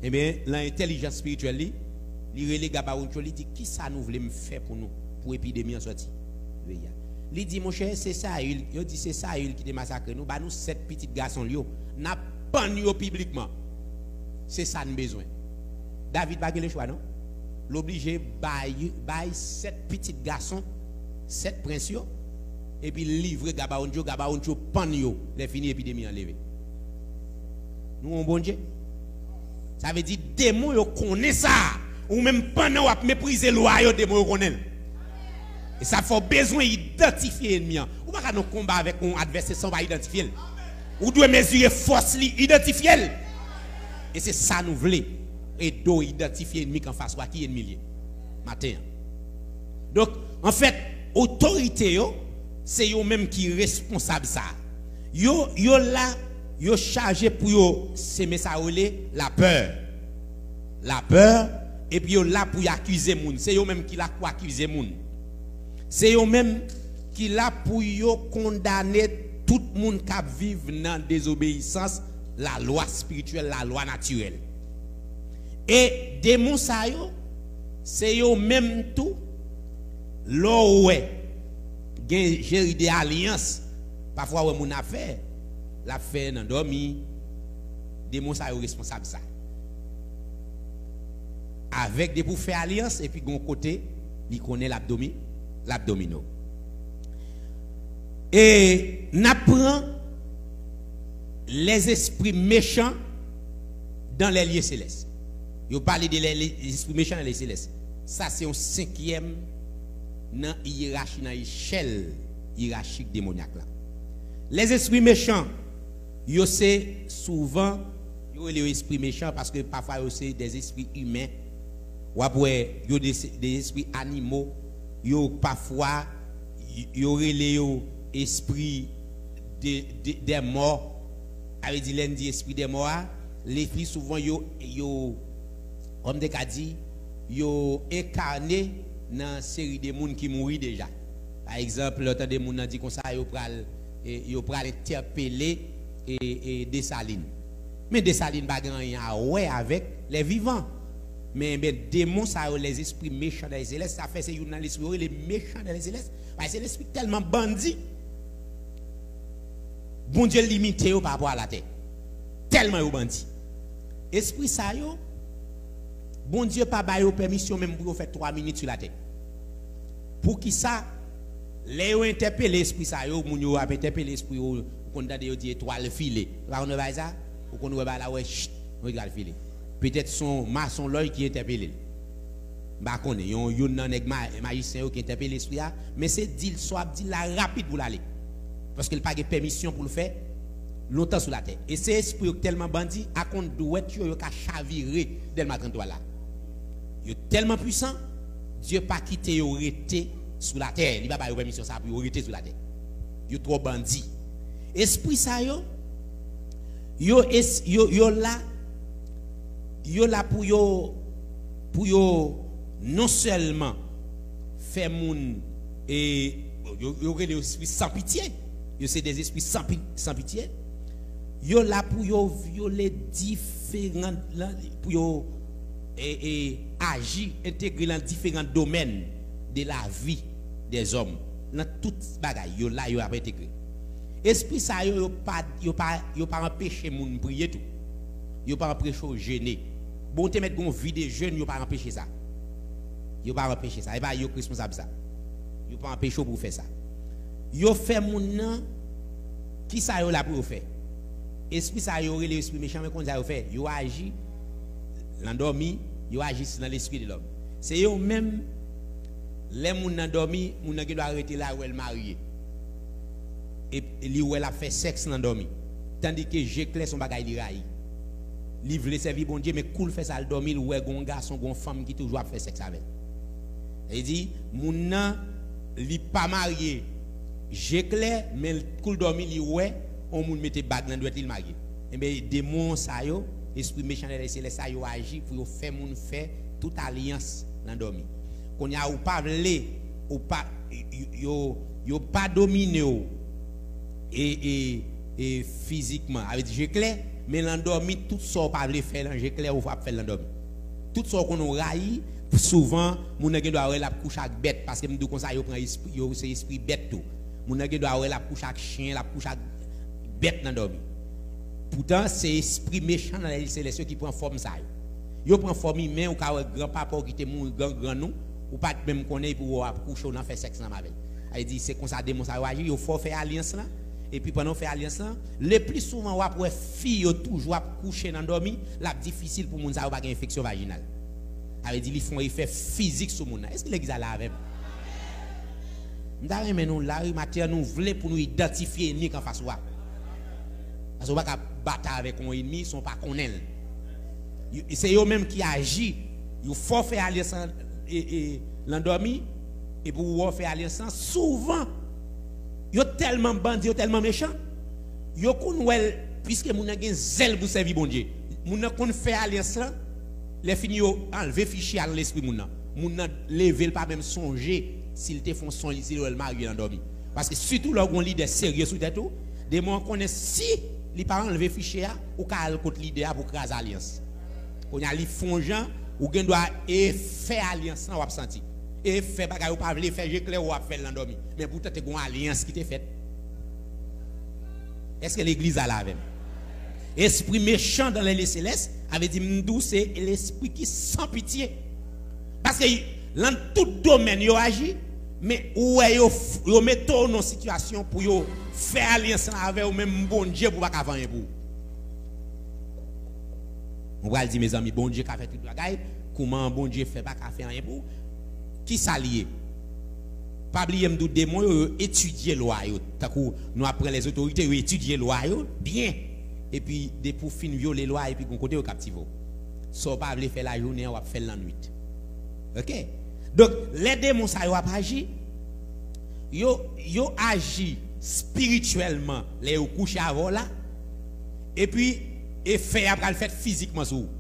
Ebyen, nan entèlijans espirityèl li, li rele Gabawonit yo, li di, "Kisa nou vle m fè pou nou, pou epidemi an sòti peyi a?" Li di, "Monchè, se Sayil," yo di, "Se Sayil ki te masakre nou, ba nou sèt pitit gason l yo, n ap pann yo piblikman. Se sa n bezwen." David pa gen lechwa, non. L oblije bay, bay sèt pitit gason, sèt prens yo, epi livre Gabawonit yo, Gabawonit yo pann yo, lè fini epidemi an leve. Nou yon Bondye. Sa vle di demon yo konnen sa. Ou menm pandan w ap meprize lwa yo, demon yo konnen l. E sa fè w bezwen idantifye ènmi an. Ou pa ka nan konba avèk yon advèsè san w pa idantifye l. Ou dwe mezire fòs li, idantifye l. E se sa nou vle. Ede w idantifye ènmi k anfas ou a, ki ènmi l ye maten an. Donk, anfèt, otorite yo, se yo menm ki responsab sa. Yo, yo la, yo chaje pou yo seme sa yo rele lapè. Lapè, epi yo la pou y akize moun. Se yo menm ki la pou akize moun. Se yo menm ki la pou yo kondane tout moun k ap viv nan dezobeyisans lalwa espirityèl, lalwa natirèl. E demon sa yo, se yo menm tou, lè w wè gen seri de alyans, pafwa w wè moun ap fè, l ap fè nan dòmi, demon sa yo responsab sa. Avèk depi w fè alyans, epi gon kote, li konnen l ap domi-, l ap domine w. E n ap pran les esprits méchants dans les lieux célestes. Yo pale de les, les esprits méchants dans les célestes. Sa se yon senkyèm nan yerachi, nan echèl yerachik demonyak la. Les esprits méchants, yo se souvan, yo rele yo espri mechan paske pafwa yo se des esprits humains. W ap wè yo de, de espri animo. Yo pafwa, yo rele yo espri de, de, des morts. Sa vle di, lè n di espri des morts a, le pli souvan yo, yo, kòm te ka di, yo enkane nan seri de moun ki mouri deja. Pa egzanp, lè w tande moun nan di konsa, yo pral, e, yo pral entèpele, e, e, Desalin. Men Desalin pa gen anyen a wè avèk les vivants. Men, ben, demon sa yo, les esprits méchants dans les célestes, sa fè se youn nan lespri yo rele méchant dans les célestes. Paske se lespri k tèlman bandi. Bondye limite yo pa rapò a latè. Tèlman yo bandi. Espri sa yo, Bondye pa ba yo pèmisyon menm pou yo fè twa minit sou latè. Poukisa, lè yo entèpele espri sa yo, moun yo ap entèpele espri yo, ou konn tande yo di etwal file. Ou pa konn wè bagay sa? Ou konn wè bagay la, wè, chit, yon etwal file. Petèt se yon mason lòy ki entèpele l. M pa konnen, yon, youn nan nèg ma-, majisyen yo ki entèpele espri a, men se di l sa w ap di l la rapid pou l ale. Paske l pa gen pèmisyon pou l fè lontan sou latè. E se espri yo k tèlman bandi, ak yon dwèt yo, yo ka chavire Dèlma trannntwa la. Yo tèlman pwisan, Dye pa kite yo rete sou latè. Li pa ba yo pèmisyon sa pou yo rete sou latè. Yo twò bandi. Espri sa yo, yo, es-, yo, yo la, yo la pou yo, pou yo non sèlman fè moun, e, yo, yo rele yo espri san pitye. Yo se des esprits sans pi-, sans pitié. Yo la pou yo vyole diferan, pou yo, e, e, aji, entegre nan diferan domèn de la vi dèzòm. Nan tout bagay, yo la, yo ap entegre. Espri sa yo, yo pa, yo pa, yo pa anpeche moun priye tou. Yo pa anpeche w jene. Bon, ou te mèt gon vi de jèn, yo pa anpeche sa. Yo pa anpeche sa. E pa yo k responsab sa. Yo pa anpeche w pou w fè sa. Yo fè moun nan, kisa yo la pou yo fè? Espri sa yo rele espri mechan, men konn sa yo fè? Yo aji nan dòmi, yo aji nan lespri de lòm. Se yo menm, lè moun nan dòmi, moun nan gen dwa rete la, wè l marye. E, e li wè l ap fè sèks nan dòmi. Tandike je klè se yon bagay li rayi. Li vle sèvi Bondye, men kou l fè sa, l dòmi, l wè gon gason, gon fanm ki toujou ap fè sèks avè l. Sa vle di, moun nan, li pa marye, je klè, men kou l dòmi, li wè yon moun mete bag nan dwèt li, l marye. Enben, demon sa yo, espri mechan nan lè selès sa yo aji pou yo fè moun fè tout alyans nan dòmi. Kounye a, ou pa vle, ou pa, yo, yo, yo pa domine w e, e, e fizikman, avè di je klè, men nan dòmi, tout sa w pa vle fè nan je klè, ou ap fè l nan dòmi. Tout sa w konnen w rayi, souvan, moun nan gen dwa wè l ap kouche ak bèt, paske m di w konsa, yo pran espri, yo se espri bèt tou. Moun nan gen dwa wè l ap kouche ak chen, l ap kouche ak bèt nan dòmi. Poutan, se espri mechan nan lè selès yo ki pran fòm sa yo. Yo pran fòm imen, ou ka wè granpapa w ki te mouri, gran grann ou, ou pa t menm konnen, epi w ap kouche, w nan fè sèks ansanm avè l. Sa vle di, se konsa demon sa yo aji, yo fè w fè alyans lan, Epi pandan w fè alyans lan, le pli souvan w ap wè fi yo toujou ap kouche nan dòmi, l ap difisil pou moun sa yo pa gen enfeksyon vajinal. Sa vle di li fè yon efè fizik sou moun nan. Èske legliz la la avè m? M ta renmen nou la wi, maten an nou vle pou nou idantifye ènmi k anfas ou a. Paske w pa ka batay avèk yon ènmi san w pa konnen l. Yo- Se yo menm ki aji. Yo fè w fè alyans lan e, e, lan dòmi, epi w wè w fè alyans lan, souvan, yo tèlman bandi, yo tèlman mechan, yo konn wè l, piske moun nan gen zèl pou sèvi Bondye. Moun nan konn fè alyans lan, lè fini yo anlve fichye a nan lespri moun nan. Moun nan leve, l pa menm sonje si l te fè yon sonj, si l wè l marye nan dòmi. Paske sitou lè w gen yon lidè serye sou tèt ou, demon an konnen si li pa anlve fichye a, ou ka al kot lidè a pou kraze alyans. Kounye a li fè yon jan, ou gen dwa e fè alyans lan w ap santi. E fè bagay ou pa vle fè, je klè w ap fè l nan dòmi. Men poutan te gen yon alyans ki te fèt. Èske legliz la la avè m? Espri mechan dan lè selès, sa vle di m di w se lespri ki san pitye. Paske lan tout domèn yo aji, men ou wè yo, f- yo mete w nan sitiyasyon pou yo fè alyans lan avè w, menm Bondye pou pa ka fè anyen pou ou. Mwen pral di, mezanmi, Bondye ka fè tout bagay. Kouman Bondye fè pa ka fè anyen pou ou? Kisa l ye? Pa bliye m di w demon yo, yo etidye lwa yo. Tankou nou ap pran lèzotorite, yo etidye lwa yo byen. Epi depi w fin vyole lwa, epi gon kote yo kaptive w. Sa w pa vle fè lajounen an, w ap fè l lannwit. Oke? Donk, lè demon sa yo ap aji, yo, yo aji espirityèlman lè yo kouche avè w la, epi efè a pral fèt fizikman sou ou.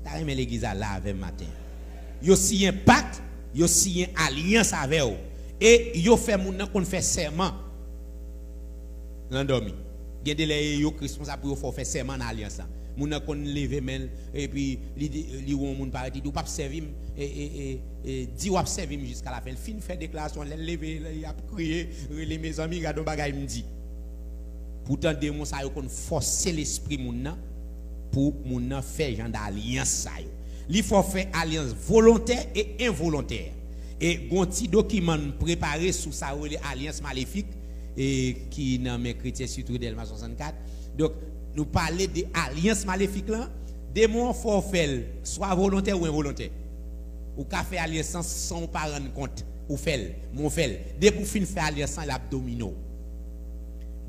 Ta renmen legliz la la avè m maten. Yo siyen pak, yo siyen alyans avè w, e yo fè moun nan konn fè sèman nan dòmi. Gen de lè e yo k responsab pou yo fè w fè sèman nan alyans lan. Moun nan konn leve men l, epi li, di- li wè yon moun parèt, li di, "Ou p ap sèvi m," e, e, e, e, di, "W ap sèvi m jiska lafen." L fin fè deklarasyon, lè l leve, lè y ap kriye, rele, "Mezanmi, gade yon bagay m di." Poutan, demon sa yo konn fòse lespri moun nan pou moun nan fè jan de alyans sa yo. Li fè w fè alyans volontè e envolontè. E gon ti dokiman n prepare sou sa yo rele alyans malefik, e ki nan men kretyen, sitou Dèlma swasannkat. Donk, nou pale de alyans malefik lan. Demon an fè w fè l swa volontè ou envolontè. Ou ka fè alyans lan san w pa rann kont. Ou fè l, men w fè l. Depi w fin fè alyans lan, l ap domine w.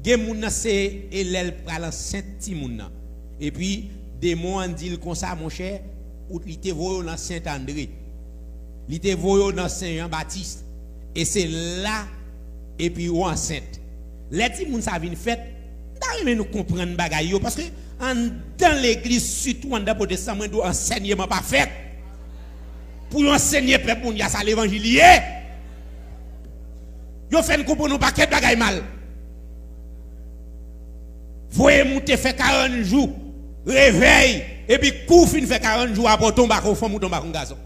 Gen moun nan se e lè l pral ansent timoun nan. Epi demon an di l konsa, monchè, ou li te voye w nan Sent Andre. Li te voye w nan Sen Jan Batis. E se la epi ou ansent. Lè timoun sa vin fèt, m ta renmen nou konprann bagay yo, paske anndan legliz, sitou anndan pwotestan, mwen di w ansèyman pa fèt. Pou yo anseye pèp Bondye a sa levanjil ye. Yo fè n konprann yon pakèt bagay mal. Voye moute fè karant jou, revèy, epi kou w fin fè karant jou, apre w tonbe ak yon fanm, ou tonbe ak yon gason.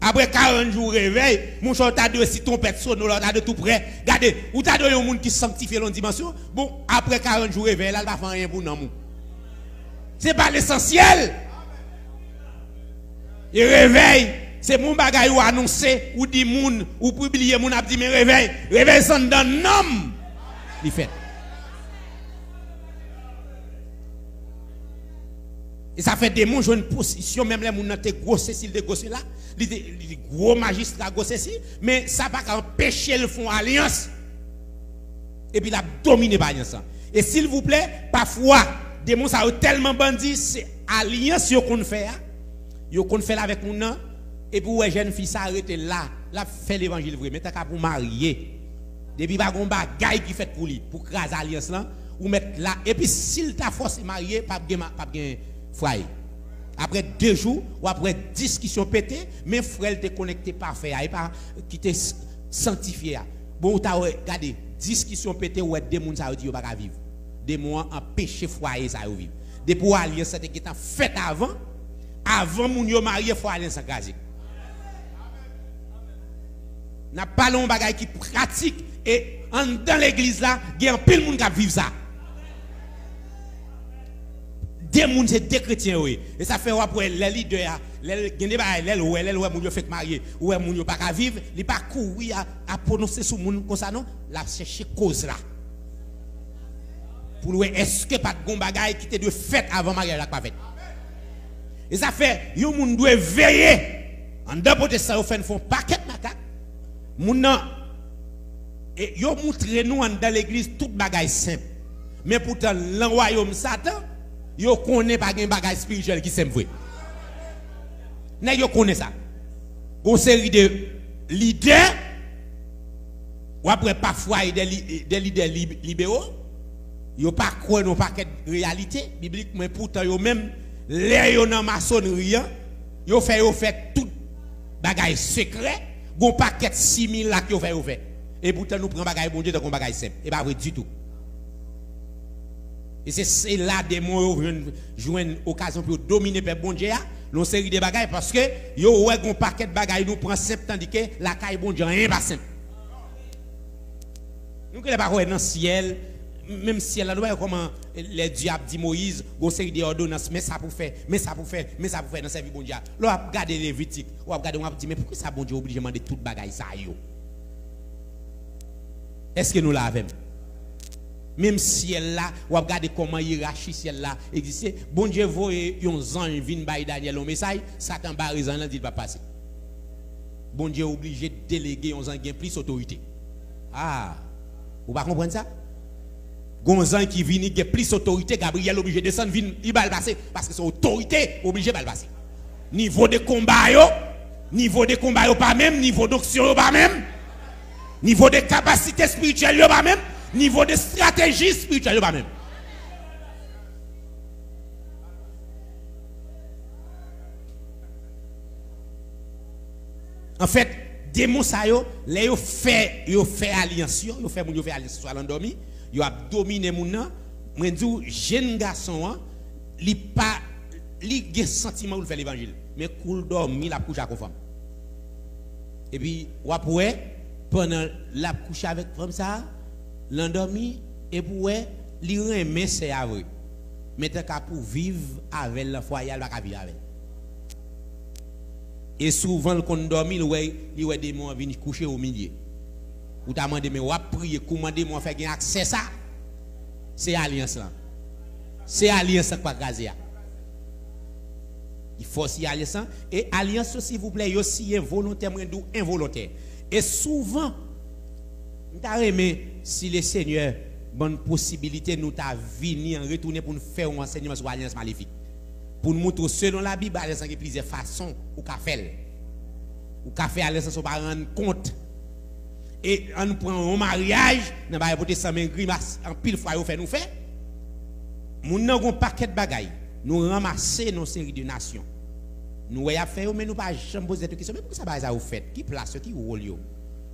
Apre karant jou revèy, monchè, w ta dwe, si twonpèt sone w la, w ta dwe tou prè. Gade, ou ta dwe yon moun ki sanktifye l yon dimansyon. Bon, apre karant jou revèy la, l pa fè anyen pou nanm ou. Se pa lesansyèl. E revèy, se pou yon bagay ou anonse, ou di moun, ou pibliye, moun ap di, "Men revèy, revèy se anndan nanm li fèt." E sa fè demon jwenn pozisyon, menm lè moun nan te gwose, si l te gwose la, li te li gwo majistra gwose si, men sa pa ka anpeche l fè yon alyans. Epi l ap domine pa alyans lan. E silvouplè, pafwa, demon sa yo tèlman bandi, se alyans yo konn fè a, yo konn fè l avèk moun nan, epi ou wè jèn fi sa rete la, l ap fè levanjil vre, men tanka pou marye. Depi pa gon bagay ki fèt pou li, pou kraze alyans lan, ou mèt la. Epi si l ta fòse marye, p ap gen, ma- p ap gen fwaye. Apre de jou, w ap wè diskisyon pete, men frè l te konekte pafè a, e pa ki te s- sanktifye a. Bon, ou ta wè, gade, diskisyon pete, ou wè de moun sa yo di yo pa ka viv. Demon an anpeche fwaye sa yo viv. Depi w alyans sa te gentan fèt avan, avan moun yo marye, fò alyans lan kraze. N ap pale yon bagay ki pratik, e anndan legliz la, gen anpil moun k ap viv sa. De moun, se de kretyen yo ye. E sa fè w ap wè lè lidè a, lè l gen de bagay, lè l wè, lè l wè moun yo fenk marye, ou wè moun yo pa ka viv, li pa kouri a, a pwononse sou moun konsa non, l ap chèche koz la. Pou l wè èske pa t gon bagay ki te dwe fèt avan maryaj la k pa fèt. E sa fè yon moun dwe veye. Anndan pwotestan yo fè n fè yon pakèt makak. Moun nan, e, yo moutre nou anndan legliz tout bagay senp. Men poutan, nan wayòm Satan, yo konnen pa gen bagay espirityèl ki senp vre. Nèg yo konnen sa. Gon seri de lidè, w ap wè pafwa e de li-, de lidè lib-, libero, yo pa kwè nan yon pakèt reyalite biblik, men poutan yo menm, lè yo nan masonri an, yo fè yo fè tout bagay sekrè, gon pakèt similak yo fè yo fè. E poutan nou pran bagay Bondye tankou yon bagay senp. E pa vre ditou. E se, se la demon yo jwenn, jwenn okazyon pou yo domine pèp Bondye a, nan yon seri de bagay, paske yo wè gon pakèt bagay nou pran senp, tandike lakay Bondye anyen pa senp. Nou genlè pa kwè nan syèl, menm syèl la, nou pa wè kòman lè Dye ap di Moyiz, gon seri de òdonans, men sa pou fè, men sa pou fè, men sa pou fè nan sèvi Bondye a. Lè w ap gade Levitik, w ap gade, w ap di, men poukisa Bondye oblije mande tout bagay sa yo? Èske nou la avè m? Menm syèl la, w ap gade kòman yerachi syèl la egziste. Bondye voye yon zanj vin bay Danyèl yon mesaj, Satan bare zanj lan, di l p ap pase. Bondye oblije delege yon zanj gen plis otorite. Ah, ou pa konprann sa? Gon zanj ki vini gen plis otorite, Gabriyèl oblije desann vin, li ba l pase, paske se otorite, oblije ba l pase. Nivo de konba yo, nivo de konba yo pa menm, nivo donksyon yo pa menm, nivo de kapasite espirityèl yo pa menm, nivo de estrateji espirityèl yo pa menm. Anfèt, demon sa yo, lè yo fè, yo fè alyans yo, yo fè moun yo fè alyans swa nan dòmi, yo ap domine moun nan. Mwen di w, jenn gason an, li pa, li gen santiman pou l fè levanjil. Men kou l dòmi, l ap kouche ak yon fanm. Epi, w ap wè, pandan l ap kouche avèk fanm sa a, nan dòmi, epi w wè, li renmen sè a vre. Men tanka pou viv avè l nan fwaye a, li pa ka viv avè l. E souvan, l konn dòmi, l wè, li wè demon an vin kouche omilye. Ou ta mande, men w ap priye, kouman demon an fè gen aksè sa? Se alyans lan. Se alyans lan k pa kraze a. Li fò siye alyans lan. E alyans yo, silvouplè, yo siyen volontè, mwen di w envolontè. E souvan, m ta renmen, si Lesenyè ban n posibilite, nou ta vini an retounen pou n fè yon ansèyman sou alyans malefik. Pou n moutre w, selon Labib, alyans lan gen plizyè fason ou ka fè l. Ou ka fè alyans lan san w pa rann kont. E ann pran yon maryaj, nan bagay pwotestan, men grimas anpil fwa yo fè nou fè. Moun nan gon pakèt bagay nou ranmase nan yon seri de nasyon. Nou wè y ap fè yo, men nou pa janm poze tèt yo kesyon, men poukisa bagay sa yo fèt? Ki plas yo? Ki wòl yo?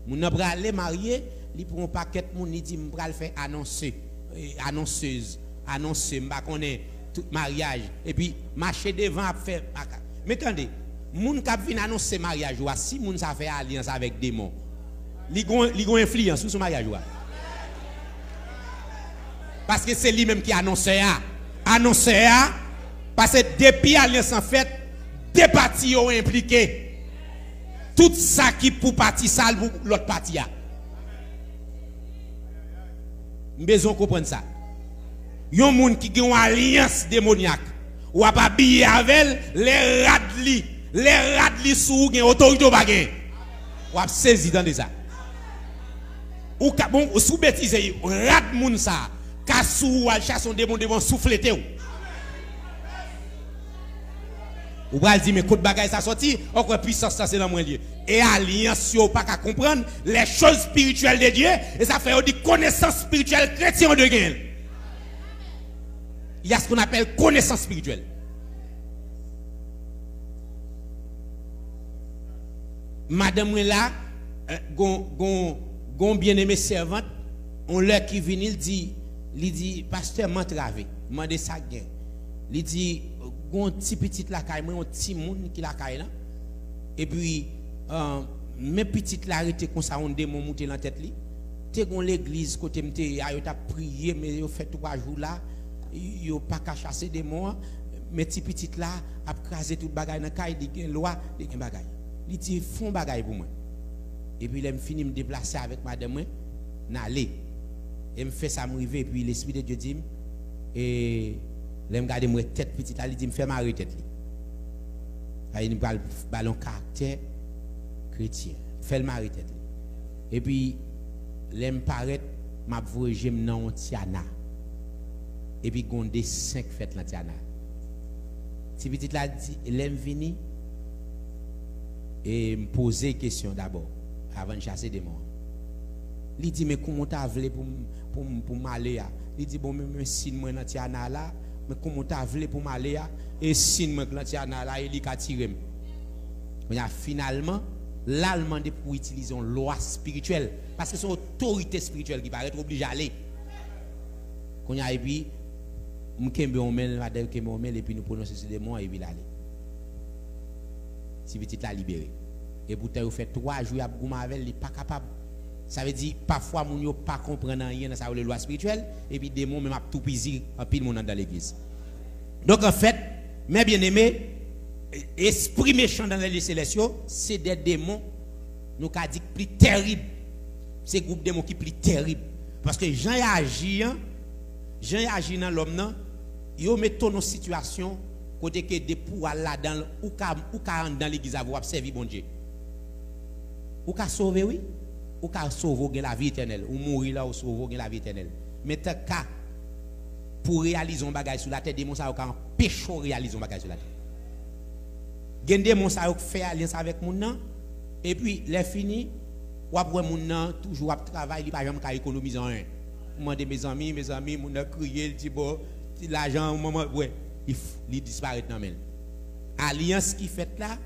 Moun nan prale marye, li pran yon pakèt moun, li di, "M pral fè anonse, eh, anonsez, anonse, m pa konnen, tout maryaj." Epi, mache devan ap fè makak. Men tande, moun k ap vin anonse maryaj ou a, si moun sa fè alyans avèk demon, li gon, li gon enfliyans, wi, sou maryaj ou a. Paske se li menm ki anonsè a. Anonsè a, paske depi alyans lan fèt, de pati yo enplike. Tout sa ki pou pati sa, l pou lòt pati a. M bezwen w konprann sa. Yon moun ki gen yon alyans demonyak, w ap abiye avè l, lè rad li, lè rad li sou ou, gen otorite w pa genyen. W ap sezi, tande sa. Ou ka, bon, si w betize, rad moun sa ka sou ou, al chase yon demon, demon souflete w. Ou pral di, "Men kot bagay sa sòti?" Ou kwè pwisans lan se nan mwen l ye. E alyans yo ou pa ka konprann, les choses spirituelles de Dieu, e sa fè yo di konesans espirityèl kretyen yo dwe genyen l. Il y a ce qu'on appelle connaissance spirituelle. Madanm mwen la, eh, gon, gon, gon byeneme sèvant, yon lè ki vini, li di, li di, "Pastè, m antrave." M mande sa k gen. Li di, "Gon ti pitit lakay mwen, yon timoun ki lakay lan. Epi, eh, men pitit la rete konsa, yon demon moute nan tèt li. Te gon legliz kote m te ye a, yo t ap priye, men yo fè twa jou la, Yo pa ka chase demon an, men ti pitit la ap kraze tout bagay nan kay, li gen lwa, li gen bagay. Li di, fè yon bagay pou mwen. Epi lè m fini, m deplase avèk madanm mwen, n ale. E m fè sa, m rive, epi Lespri de Dye di m, e lè m gade, m wè tèt pitit la, li di m, fè mare tèt li. Sa vle di m pral ba l yon karaktè kretyen. Fè l mare tèt li. Epi, lè m parèt, m ap voye je m nan yon tyana. Epi, gen yon desen k fèt nan tyana. Ti pitit la di, lè m vini, e m poze kesyon dabò, avan n chase demon an. Li di, men kouman w ta vle pou m, pou m, pou m ale a? Li di, bon, men, men sin mwen nan tyana la, men kouman w ta vle pou m ale a? E sin mwen k nan tyana la, e li ka tire m. Kounye a, finalman, l al mande pou itilize yon lwa espirityèl. Paske se yon otorite espirityèl ki parèt, ou oblije ale. Kounye a, epi, m kenbe yon men l, madanm kenbe yon men l, epi nou pwononse sou demon an, epi l ale. Ti pitit la libere. E poutan yo fè twa jou y ap goumen avè l, li pa kapab. Sa vle di, pafwa moun yo pa konprann anyen nan sa yo rele lwa espirityèl, epi demon menm ap toupizi anpil moun anndan legliz. Donk, anfèt, mes bien-aimés, espri mechan nan lye selès yo, se de demon, nou ka di, k pli tèrib. Se gwoup demon ki pli tèrib. Paske jan y aji an, jan y aji nan lòm nan, yo mete w nan sitiyasyon kote ke depi w al ladan l, ou ka, ou ka anndan legliz avè w ap sèvi Bondye. Ou ka sove, wi. Ou ka sove, ou gen lavi etènèl. Ou mouri la, ou sove, ou gen lavi etènèl. Men tanka pou w reyalize yon bagay sou latè, demon sa yo ka anpeche w reyalize yon bagay sou latè. Gen demon sa yo k fè alyans avèk moun nan, epi lè fini, w ap wè moun nan toujou ap travay, li pa janm ka ekonomize anyen. Ou mande, mezanmi, mezanmi, moun nan kriye, li di, bon, lajan, manman, wè, li, f- li disparèt nan men l. Alyans ki fèt la,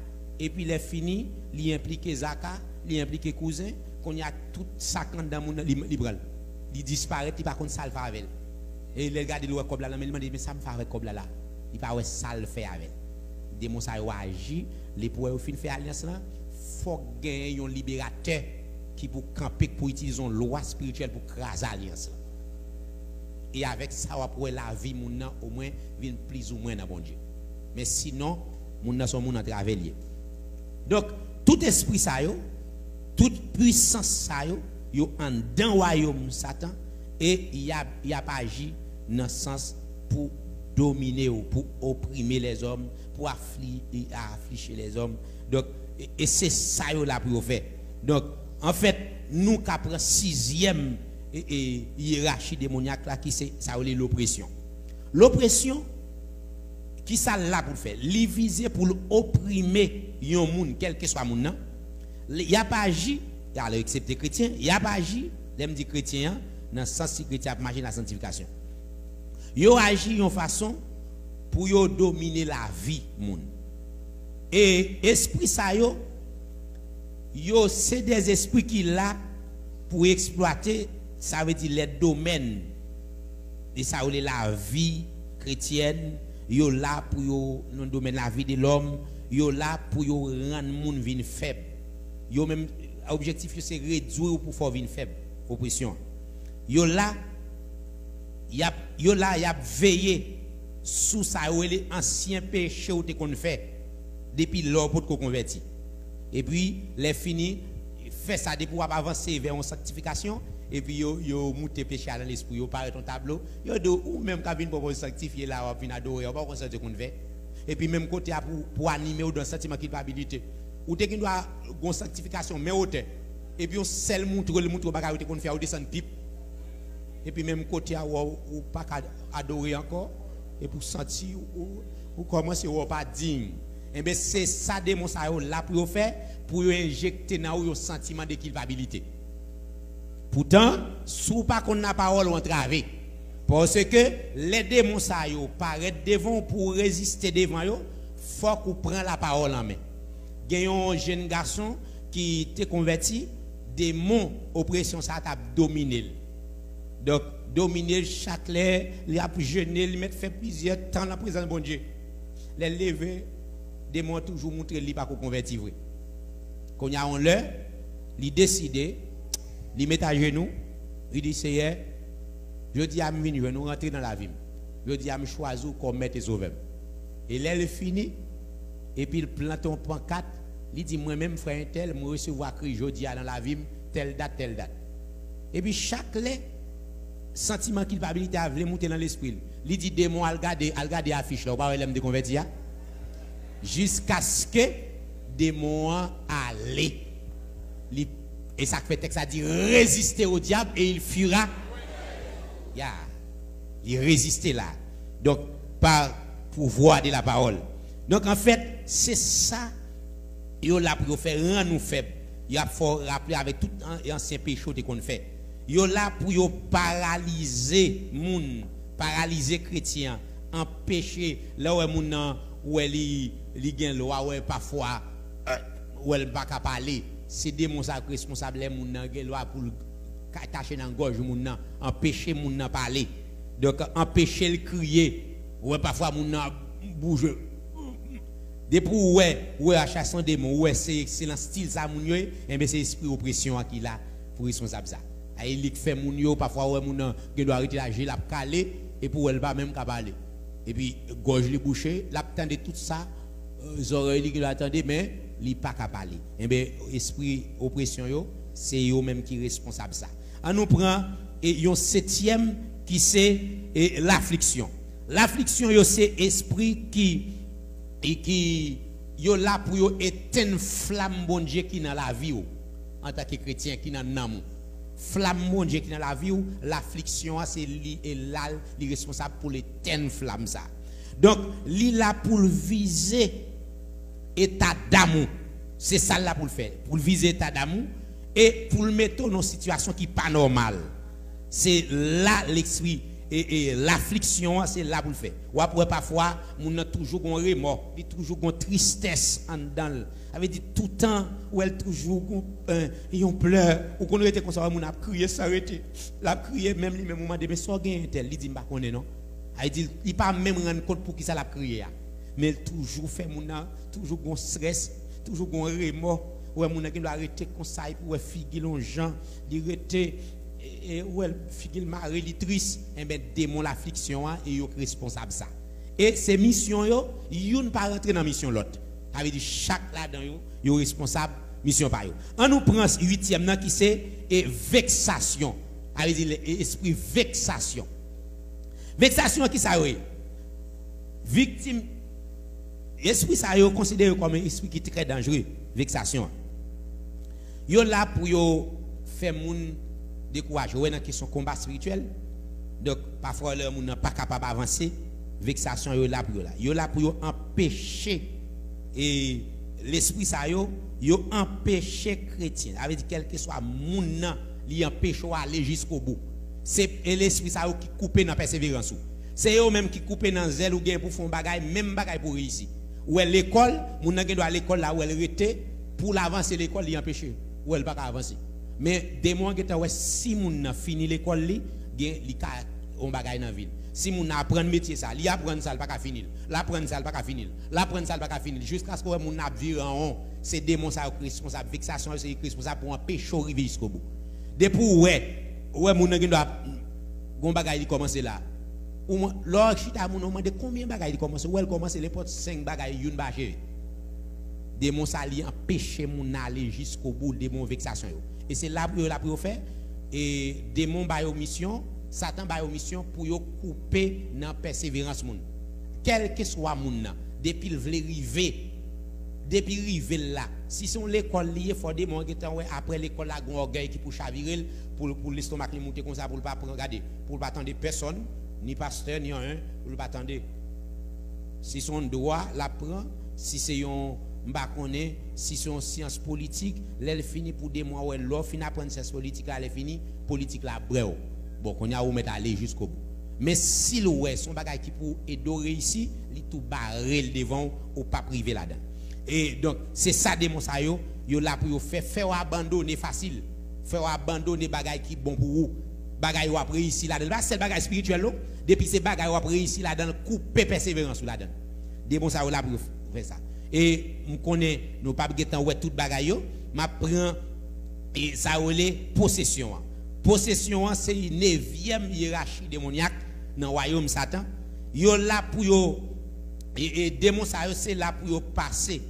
epi lè fini, li enplike zaka, li enplike kouzen, kounye a tout sa k anndan moun nan, li, li pran l. Li disparèt, li pa konn sa l fè avè l. E lè l gade, l wè kòb la nan men, li mande, men sa m fè avèk kòb la la? Li pa wè sa l fè avè l. Demon sa yo aji, lè pou wè yo fin fè alyans lan, fòk genyen yon liberatè ki pou kanpe, k pou itilize yon lwa espirityèl pou kraze alyans lan. E avèk sa, w ap wè lavi moun nan omwen vin plizoumwen nan Bondye. Men sinon, moun nan se yon moun antrave l ye. Donk, tout espri sa yo, tout pwisans sa yo, yo anndan wayòm Satan, e y ap, y ap aji nan sans pou domine w, pou oprime lèzòm, pou afli, afliche lèzòm. Donk, e, e se sa yo la pou yo fè. Donk, anfèt, nou ka pran sizyèm, e, e, yerachi demonyak la, ki se sa yo rele lopresyon. Lopresyon, ki sa l la pou l fè? Li vize pou l oprime yon moun, kèlkeswa moun nan. Li, y ap aji, alò, eksepte kretyen, y ap aji, lè m di kretyen an, nan sans si kretyen ap mache nan santifikasyon. Yo aji yon fason pou yo domine lavi moun. E espri sa yo, yo se de espri ki la pou eksplwate, sa vle di lè domèn, e sa yo rele lavi kretyèn, yo la pou yo, nan domèn lavi de lòm, yo la pou yo rann moun vin fèb. Yo menm, objektif yo se redwi w pou fè w vin fèb, opresyon. Yo la, y ap, yo la, y ap veye sou sa yo rele ansyen peche w te konn fè depi lè w potko konvèti. Epi, lè fini, fè sa depi w ap avanse vè yon sanktifikasyon, epi yo, yo moute peche a nan lespri, yo parèt yon tablo, yo di w, ou menm k ap vin pwopozye sanktifye la, w ap vin adore, w pa konn sa w te konn fè. Epi menm kote a pou, pou anime w dan santiman kilpabilite. Ou te gen dwa gon sanktifikasyon men wotè. Epi yon sèl moutro, l moutro bagay ou te konn fè a, ou desann pip. Epi menm kote a, ou, ou pa ka adore ankò. Epi ou santi, ou, ou kòmanse wè w pa diy. Enben, se sa demon sa yo la pou yo fè, pou yo enjekte nan ou yon santiman de kilpabilite. Poutan, si w pa konn lapawòl, ou antrave. Paske, lè demon sa yo parèt devan w pou w reziste devan yo, fòk ou pran lapawòl an men. Gen yon jenn gason ki te konvèti, demon opresyon sa a t ap domine l. Donk, domine l chak lè, li ap jene, li mèt fè plizyè tan nan prezans Bondye. Lè l leve, demon an toujou montre l li pako konvèti vre. Kounye a, yon lè, li deside, li met ajenou, li di, Seyè, jodi a m vin jwenn ou, rantre nan lavi m. Jodi a, m chwazi w kòm Mèt e Sovè m. E lè l fini, epi l plante yon pankat, li di, mwen menm, frè entèl, mwen resevwa Kris jodi a nan lavi m, tèl dat, tèl dat. Epi chak lè, santiman kilpabilite a vle moute nan lespri l. Li di, demon, al gade, al gade afich la, ou pa wè lè m te konvèti a? Jiskaske demon an ale. Li, e sa k fè tèks la di, résistez au diable et il fuira. Ya. Li reziste la. Donk, pa pouvwa de la pawòl. Donk, anfèt, se sa yo la pou yo fè, rann ou fèb. Y ap fè w raple avèk tout an- ansyen peche w te konn fè. Yo la pou yo paralize moun, paralize kretyen an, anpeche, lè w wè moun nan, ou wè li, li gen lwa, ou wè pafwa, euh, ou wè l pa ka pale. Se demon sa k responsab lè moun nan gen lwa pou l ka- tache nan gòj moun nan, anpeche moun nan pale. Donk, anpeche l kriye. Ou wè pafwa moun nan ap bouje. Depi ou wè, ou wè a chase yon demon, ou wè se, se nan stil sa moun yo ye, enben se espri opresyon an ki la pou responsab sa. A e li k fè moun yo, pafwa ou wè moun nan gen dwa rete la, je l ap kale, epi ou wè l pa menm ka pale. Epi gòj li bouche, l ap tande tout sa, euh, zòrèy li gen dwa tande, men li pa ka pale. Enben, espri opresyon yo, se yo menm ki responsab sa. An nou pran, e, yon setyèm ki se, e, lafliksyon. Lafliksyon yo se espri ki, e, ki yo la pou yo etenn flam Bondye ki nan lavi w, antanke kretyen, ki nan nanm ou. Flam Bondye ki nan lavi w, lafliksyon an se li e la li responsab pou l etenn flam sa. Donk, li la pou l vize eta d'am ou. Se sa l la pou l fè. Pou l vize eta d'am ou e pou l mete w nan yon sitiyasyon ki pa nòmal. Se la lespri e, e lafliksyon an, se la pou l fè. W ap wè pafwa, moun nan toujou gon remò, li toujou gon tristès anndan l. Sa vle di, toutan, ou wè l toujou gon, eh, yon plè. Ou konn rete konsa, wè moun ap kriye san rete. L ap kriye, menm li menm, ou mande, men sa w genyen entèl? Li di, m pa konnen non. Sa vle di, li pa menm rann kont poukisa l ap kriye a. Men l toujou fè moun nan, toujou gon strès, toujou gon remò. Ou wè moun nan gen dwa rete konsa, epi ou wè figi l yon jan, li rete, e, e, ou wè figi l mare, li tris. Enben, demon lafliksyon an, e yo k responsab sa. E se misyon yo, youn pa rantre nan misyon lòt. Sa vle di chak ladan yo, yo responsab misyon pa yo. An nou pran uityèm nan ki se, e, veksasyon. Sa vle di le- e- espri veksasyon. Veksasyon an ki sa yo ye? Viktim, espri sa yo konsidere kòm yon espri ki trè danjere, veksasyon an. Yo la pou yo fè moun dekouraje. Ou wè nan kesyon konba espirityèl, donk, pafwa lè moun nan pa kapab avanse, veksasyon yo la pou yo la. Yo la pou yo anpeche, e lespri sa yo, yo anpeche kretyen. Sa vle di, kèlkeswa moun nan, li anpeche w ale jiskobou. Se e lespri sa yo ki koupe nan pèseverans ou. Se yo menm ki koupe nan zèl ou gen pou fè yon bagay, menm bagay pou reyisi. Ou wè lekòl, moun nan gen dwa lekòl la, ou wè l rete, pou l avanse lekòl, li anpeche. Ou wè l pa ka avanse. Men demon an gentan wè si moun nan fini lekòl li, gen, li ka yon bagay nan vi l. Si moun nan aprann metye sa, li aprann sa, l pa ka fini l. L aprann sa, l pa ka fini l. L aprann sa, l pa ka fini l. Jiskaske w wè moun nan ap vire an won. Se demon sa yo ki responsab. Veksasyon yo se yo ki responsab pou anpeche w rive jiskobou. Depi w wè, ou wè moun nan gen dwa gon bagay li kòmanse la. Ou mwen, lè w chita moun nan, ou mande konbyen bagay li kòmanse. Ou wè l kòmanse nenpòt senk bagay, youn pa acheve. Demon sa li anpeche moun nan ale jiskobou, demon veksasyon yo. E se la pou yo la pou yo fè. E demon ba yo misyon, Satan ba yo misyon pou yo koupe nan pèseverans moun. Kèlkeswa moun nan, depi l vle rive, depi rive l la, si se yon lekòl li ye, fò demon an gentan wè, apre lekòl la, gon ògèy ki pou chavire l, pou, pou lestomak li moute konsa, pou l pa pran, gade, pou l pa tande pèsonn, ni pastè, ni anyen, pou l pa tande. Si se yon dwa l ap pran, si se yon, m pa konnen, si se yon syans politik, lè l fini pou demon an wè, lè w fin aprann syans politik la, lè fini, politik la ap bwè w. Bon, kounye a ou mèt ale jiskobou. Men si l wè se yon bagay ki pou ede w reyisi, li tou bare l devan w, ou p ap rive ladan l. E donk, se sa demon sa yo, yo la pou yo fè, fè w abandone fasil. Fè w abandone bagay ki bon pou ou. Bagay w ap reyisi ladan l. Pa sèl bagay espirityèl non. Depi se bagay w ap reyisi ladan l, koupe pèseverans ou ladan l. Demon sa yo la pou yo fè sa. E m konnen nou p ap gentan wè tout bagay yo. M ap pran, e, sa yo rele posesyon an. Posesyon an se nevyèm yerachi demonyak nan wayòm Satan. Yo la pou yo, e, e, demon sa yo se la pou yo pase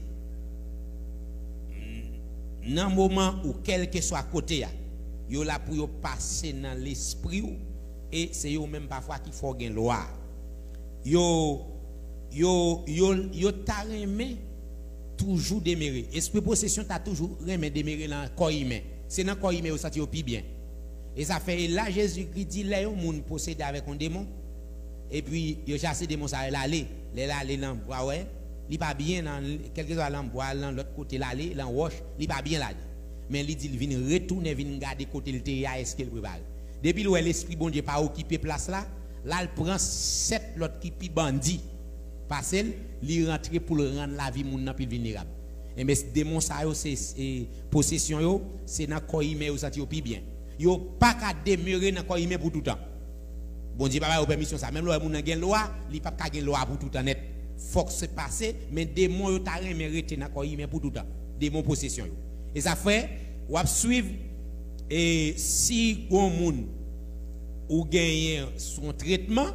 nan moman ou kèlkeswa kote a. Yo la pou yo pase nan lespri w, e se yo menm pafwa ki fè w gen lwa. Yo, yo, yo, yo ta renmen toujou demere. Espri posesyon ta toujou renmen demere nan kò imen. Se nan kò imen yo santi yo pi byen. E sa fè, e la Jezikri di lè yon moun posede avèk yon demon, epi yo chase demon sa yo, l ale. Lè l ale nan bwa, wè, li pa byen nan, kèlkeswa nan bwa, nan lòt kote l ale, nan wòch, li pa byen ladan. Men li di l vin retounen, vin gade kote l te ye a, èske l prepare. Depi l wè Lespri Bondye pa okipe plas la, l al pran sèt lòt ki pi bandi pase l, li rantre pou l rann lavi moun nan pi vilnerab. Enben, demon sa yo, se, se posesyon yo, se nan kò imen yo santi yo pi byen. Yo pa ka demere nan kò imen pou toutan. Bondye pa ba yo pèmisyon sa. Menm lè w wè moun nan gen lwa, li p ap ka gen lwa pou toutan nèt. Fòk se pase, men demon yo ta renmen rete nan kò imen pou toutan. Demon posesyon yo. E sa fè, w ap swiv, e si yon moun ou genyen sou yon tretman,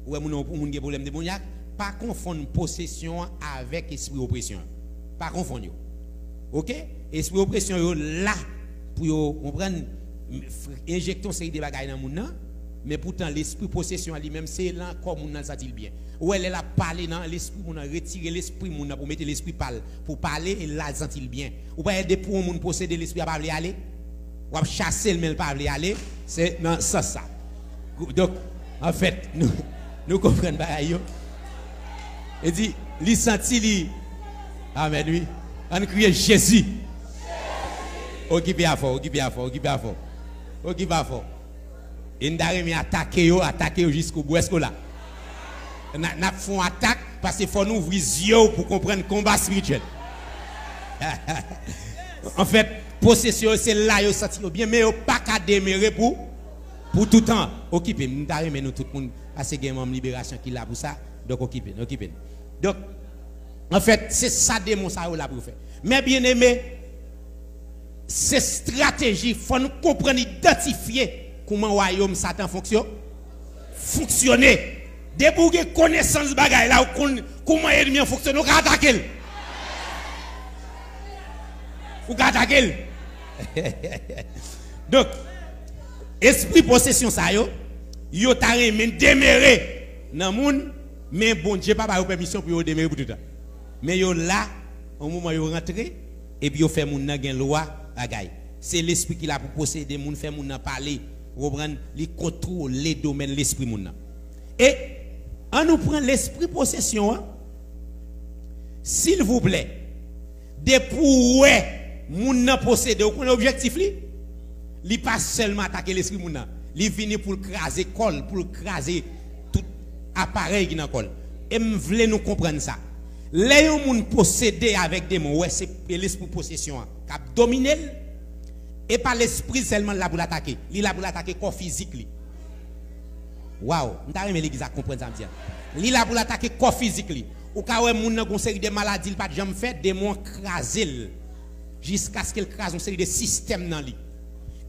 ou wè moun, yon moun gen pwoblèm demonyak, pa konfonn posesyon an avèk espri opresyon an. Pa konfonn yo. Oke? Espri opresyon yo la pou yo, konprann, enjekte yon seri de bagay nan moun nan, men poutan lespri posesyon an li menm, se nan kò moun nan l santi l byen. Ou wè, lè l ap pale nan lespri moun nan, retire lespri moun nan pou mete lespri pa l, pou pale, e la l santi l byen. Ou pa wè depi yon moun posede, lespri a pa vle ale? W ap chase l, men l pa vle ale. Se nan sans sa. Donk, anfèt, nou, nou konprann bagay yo. E di, li santi li. Amèn, wi. Ann kriye Jezi. Okipe afè w, okipe afè w, okipe afè w. Okipe afè w. E n ta renmen atake yo, atake yo jiskobou. Èske w la? N a, n ap fè yon atak, paske fò nou ouvri zye w pou konprann konba espirityèl. Anfèt, posesyon yo, se la yo santi yo byen, men yo pa ka demere pou, pou toutan. Okipe m, m ta renmen nou tout moun, paske gen manm liberasyon ki la pou sa. Donk, okipe n, okipe n. Donk, anfèt, se sa demon sa yo la pou yo fè. Men byeneme, se estrateji, fò nou konprann, idantifye kouman wayòm Satan fonksyon-, fonksyone. Depi w gen konesans bagay la, ou konn kouman ènmi an fonksyone, ou ka atake l. Ou ka atake l. Donk, espri posesyon sa yo, yo ta renmen demere nan moun, men Bondye pa ba yo pèmisyon pou yo demere pou toutan. Men yo la, yon moman yo rantre, epi yo fè moun nan gen lwa bagay. Se lespri ki la pou posede moun, fè moun nan pale, ou konprann, li kontwole domèn lespri moun nan. E ann nou pran lespri posesyon an, silvouplè, depi w wè moun nan posede, ou konnen objektif li? Li pa sèlman atake lespri moun nan. Li vini pou l kraze kò l, pou l kraze tout aparèy ki nan kò l. E m vle nou konprann sa. Lè yon moun posede avèk demon, w wè se lespri posesyon an k ap domine l, e pa lespri l sèlman l la pou l atake. Li la pou l atake kò fizik li. Waw, m ta renmen legliz la konprann sa m di a. Li la pou l atake kò fizik li. Ou ka wè moun nan gon seri de maladi l pa t janm fè, demon an kraze l. Jiskaske l kraze yon seri de sistèm nan li.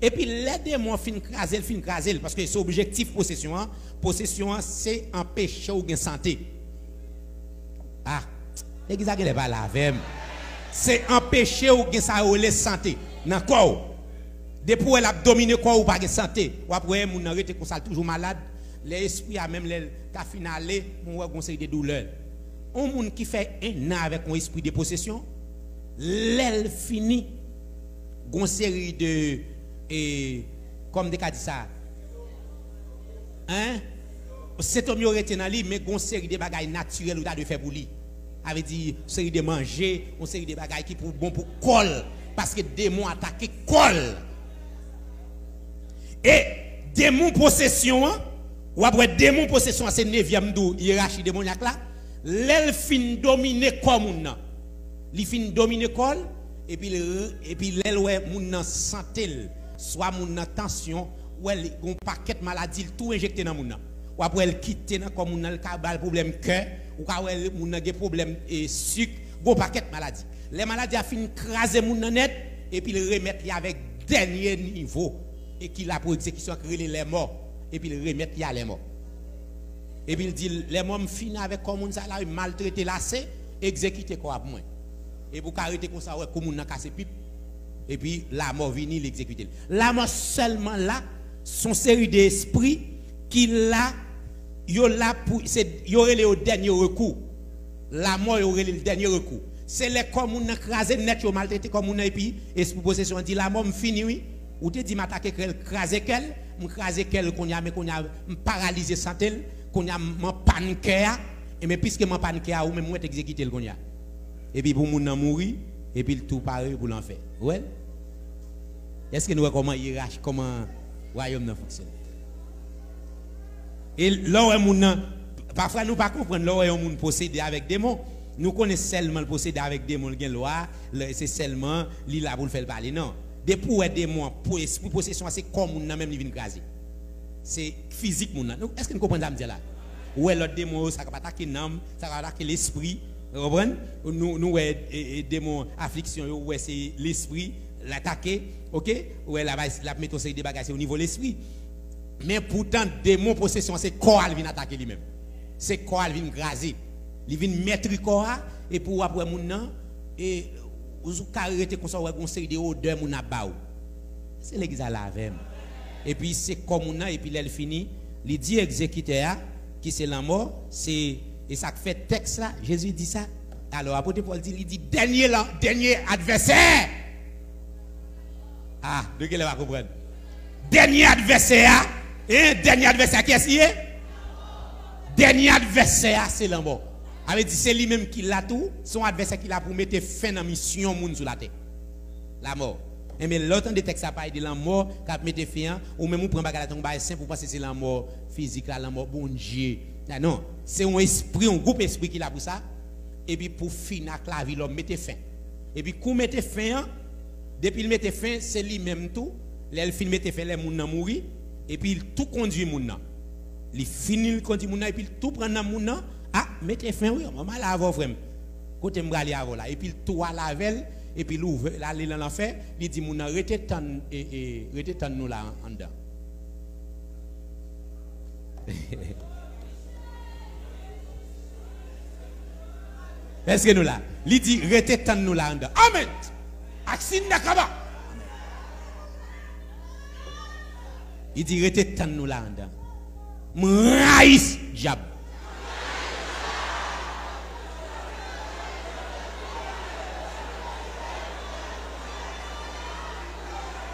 Epi lè demon an fin kraze l, fin kraze l, paske se objektif posesyon an. Posesyon an, se anpeche w gen sante. Ah, legliz la genlè pale avè m. Se anpeche w gen sa yo rele sante nan kò w. Depi w wè l ap domine kò w, ou pa gen sante. W ap wè moun nan rete konsa, l toujou malad. Lè espri a, menm lè l ta fin ale, mwen wè gon seri de doulè. Yon moun ki fè en an avèk yon espri de posesyon, lè l fini, gon seri de, e, kòm m te ka di sa, en? Sentòm yo rete nan li, men gon seri de bagay natirèl ou ta dwe fè pou li. Sa vle di, yon seri de manje, yon seri de bagay ki pou bon pou kò l, paske demon atake kò l. E demon posesyon an, w ap wè demon posesyon an se nevyèm do yerachi demonyak la. Lè l fin domine kò moun nan, li fin domine kò l, epi l, epi lè l wè moun nan sante l, swa moun nan tansyon, w wè l gon pakèt maladi l tou enjekte nan moun nan. W ap wè l kite nan kò moun nan, l ka ba l pwoblèm kè, ou ka wè moun nan gen pwoblèm, e, sik, gon pakèt maladi. Lè maladi a fin kraze moun nan nèt, epi l remèt li avèk dènye nivo, e ki la pou egzekisyon an, ki rele lèmò, epi l remèt li a lèmò. Epi l di, lè mò m fini avèk kò moun sa la, wi, maltrete l ase, egzekite kò a pou mwen. Epi w ka rete konsa, w wè kou moun nan kase pip. Epi lamò vini, l egzekite l. Lamò sèlman la, s on seri de espri ki la, yo la pou, se, yo rele yo dènye rekou. Lamò, yo rele l dènye rekou. Se lè kò moun nan kraze nèt, yo maltrete kò moun nan, epi espri posesyon an di, lamò, m fini, wi. Ou te di m atake kè l, kraze kè l, m kraze kè l kounye a, men kounye a, m paralize sante l, kounye a, m anpann kè a, e men piske m anpann kè a, ou menm ou mèt egzekite l kounye a. Epi pou moun nan mouri, epi l tou pare pou lanfè. Ou wè l? Èske nou wè kòman yerachi, kòman wayòm nan fonksyone? E lè w wè moun nan, pafwa nou pa konprann, lè w wè yon moun posede avèk demon, nou konnen sèlman l posede avèk demon, l gen lwa, lè, se sèlman li la pou l fè l pale. Non. Depi w wè demon an, po-, espri posesyon an, se kò moun nan menm li vin kraze. Se fizik moun nan. Nou, èske n konprann sa m di a la? Ou wè lòt demon yo, sa k ap atake nanm, sa k ap atake lespri. Ou konprann? Nou, nou wè, e, e, demon afliksyon yo, ou wè se lespri l atake, oke? Ou wè l ap, l ap mete yon seri de bagay, se o nivo lespri. Men poutan, demon posesyon an, se kò a l vin atake li menm. Se kò a l vin kraze. Li vin mètri kò a, epi w ap wè moun nan, e, ou ka rete konsa, w wè gon seri de odè moun ap ba ou. Se legliz la avè m. Epi se kò moun nan, epi lè l fini, li di egzekitè a, ki se lanmò, se, e sa k fè tèks la, Jezi di sa. Alò, apot Pòl di, li di, dènye lan, dènye advèsè. Ah, de kilè w a konprann? Dènye advèsè a, hein, dènye advèsè a, kiyès li ye? Dènye advèsè a, se lanmò. Sa vle di, se li menm ki la tou, se yon advèsè ki la pou mete fen nan misyon moun sou latè. Lamò. Enben, lè w tande tèks la pale de lanmò k ap mete fen an, ou menm ou pran bagay la tankou bagay senp, ou panse se lanmò fizik la, lanmò Bondye. Ah, non, se yon espri, yon gwoup espri ki la pou sa, epi pou fini ak lavi lòm, mete fen. Epi kou mete fen an, depi l mete fen, se li menm tou, lè l fin mete fen, lè moun nan mouri, epi l tou kondui moun nan. Li fini, l kondui moun nan, epi l tou pran nanm moun nan, ah, mete fen wi, mwen m ale avè w, frè m. Kote m prale avè w la? Epi l tou ale avè l, epi l ouvè, l ale nan lanfè, li di moun nan, rete tann, e, e, rete tann nou la an-, anndan. Èske nou la? Li di, rete tann nou la anndan. Amèn. Aksindakaba. Li di, rete tann nou la anndan. M rayi dyab.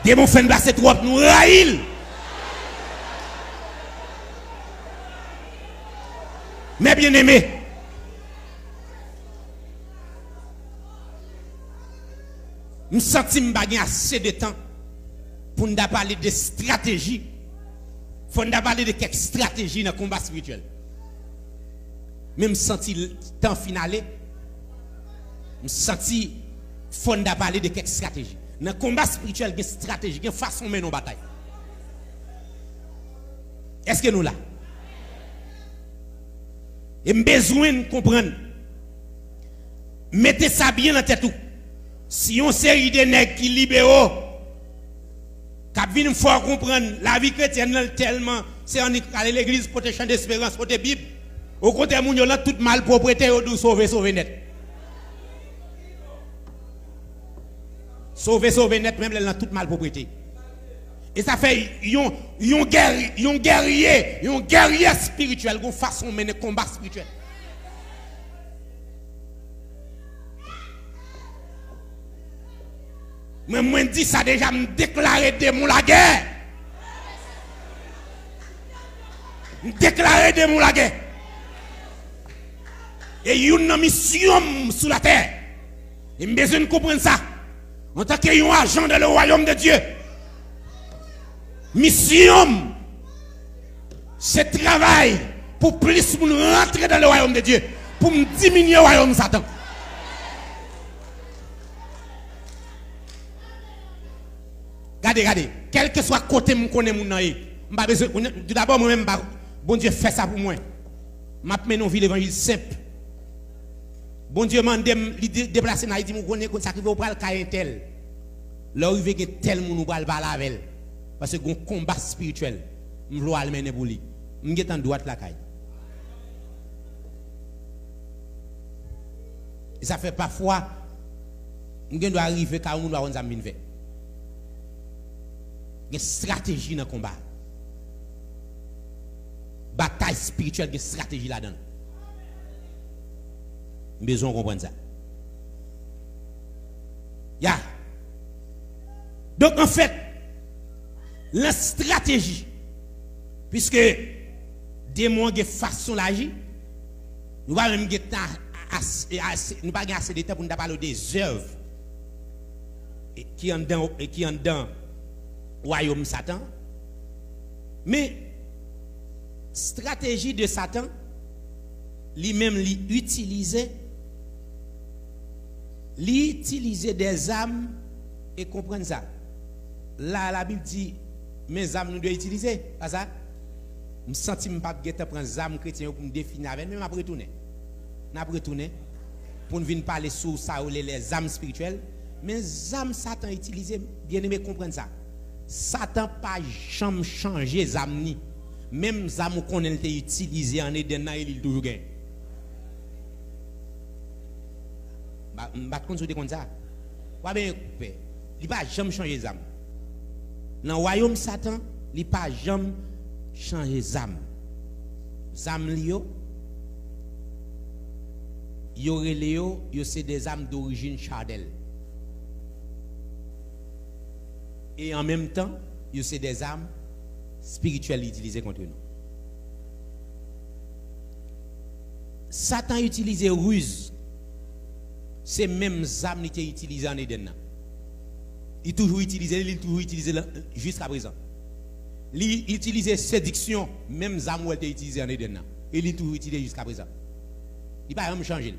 Demon fè n pase twòp, nou rayi l. Mes bien-aimés, m santi m pa gen ase de tan pou n ta pale de estrateji. Fò n ta pale de kèk estrateji nan konba espirityèl. Men m santi l-, tan fin ale. M santi fò n ta pale de kèk estrateji. Nan konba espirityèl, gen estrateji, gen fason w mennen yon batay. Èske nou la? E m bezwen n konprann. Mete sa byen nan tèt ou. Si yon seri de nèg ki libero, k ap vin fè w konprann lavi kretyèn nan tèlman se annik ale legliz, pote chan desperans, pote Bib. Okontrè, moun yo nan tout malpwoprete, yo di w sove, sove nèt. Sove, sove nèt, menm lè l nan tout malpwoprete. E sa fè yon, yon gè-, yon gèrye, yon gèrye espirityèl, gon fason w mennen konba espirityèl. Mwen, mwen di sa deja, m deklare demon lagè. M deklare demon lagè. E youn nan misyon m sou latè, e m bezwen n konprann sa, antanke yon ajan dans le royaume de Dieu, misyon m, se travay pou plis moun rantre dans le royaume de Dieu, pou m diminye wayòm Satan. Gade, gade, kèlkeswa kote m konnen moun nan ye, m pa bezwen, konnen, toudabò, mwen menm, m pa, Bondye fè sa pou mwen. M ap mennen yon vi levanjil senp. Bondye mande m, li de-, deplase m la, li di m, ou konnen, konnen sa k rive, ou pral kay entèl. Lè w rive gen tèl moun, ou pral pale avè l. Paske gon konba espirityèl m vle w al mennen pou li. M gentan dwat lakay. E sa fè pafwa, m gen dwa rive kay yon moun, m pa konn sa m vin fè. Gen estrateji nan konba. Batay espirityèl gen estrateji ladan l. M bezwen w konprann sa. Ya. Donk, anfèt, nan estrateji, piske demon an gen fason l aji, nou pa menm gen tan as-, ase, nou pa gen ase de tan pou n ta pale de zèv ki anndan, ki anndan wayòm Satan. Men, estrateji de Satan, li menm, li itilize, li itilize de zam, e konprann sa. La, Labib di, men zam nou dwe itilize, pa sa? M santi m p ap gentan pran zam kretyen yo pou m defini avè l, men m ap retounen. N ap retounen pou n vin pale sou sa yo rele lèzam espirityèl. Men zam Satan itilize, byeneme, konprann sa. Satan pa janm chanje zam ni. Menm zam ou konnen l te itilize ann Edenn nan, e li l toujou genyen. M pa, m pa t konn si w te konn sa. W a benyen pè. Li pa janm chanje zam. Nan wayòm Satan, li pa janm chanje zam. Zam li yo, yo rele yo, yo se de zam dorijin chanèl. E an menm tan, yo se de zam espirityèl li itilize kont nou. Satan itilize riz, se menm zam li te itilize ann Edenn nan. Li toujou itilize l, li toujou itilize l jiskaprezan. Li itilize sediksyon, menm zam ou wè l te itilize ann Edenn nan. E li toujou itilize jiskaprezan. Li pa janm chanje l.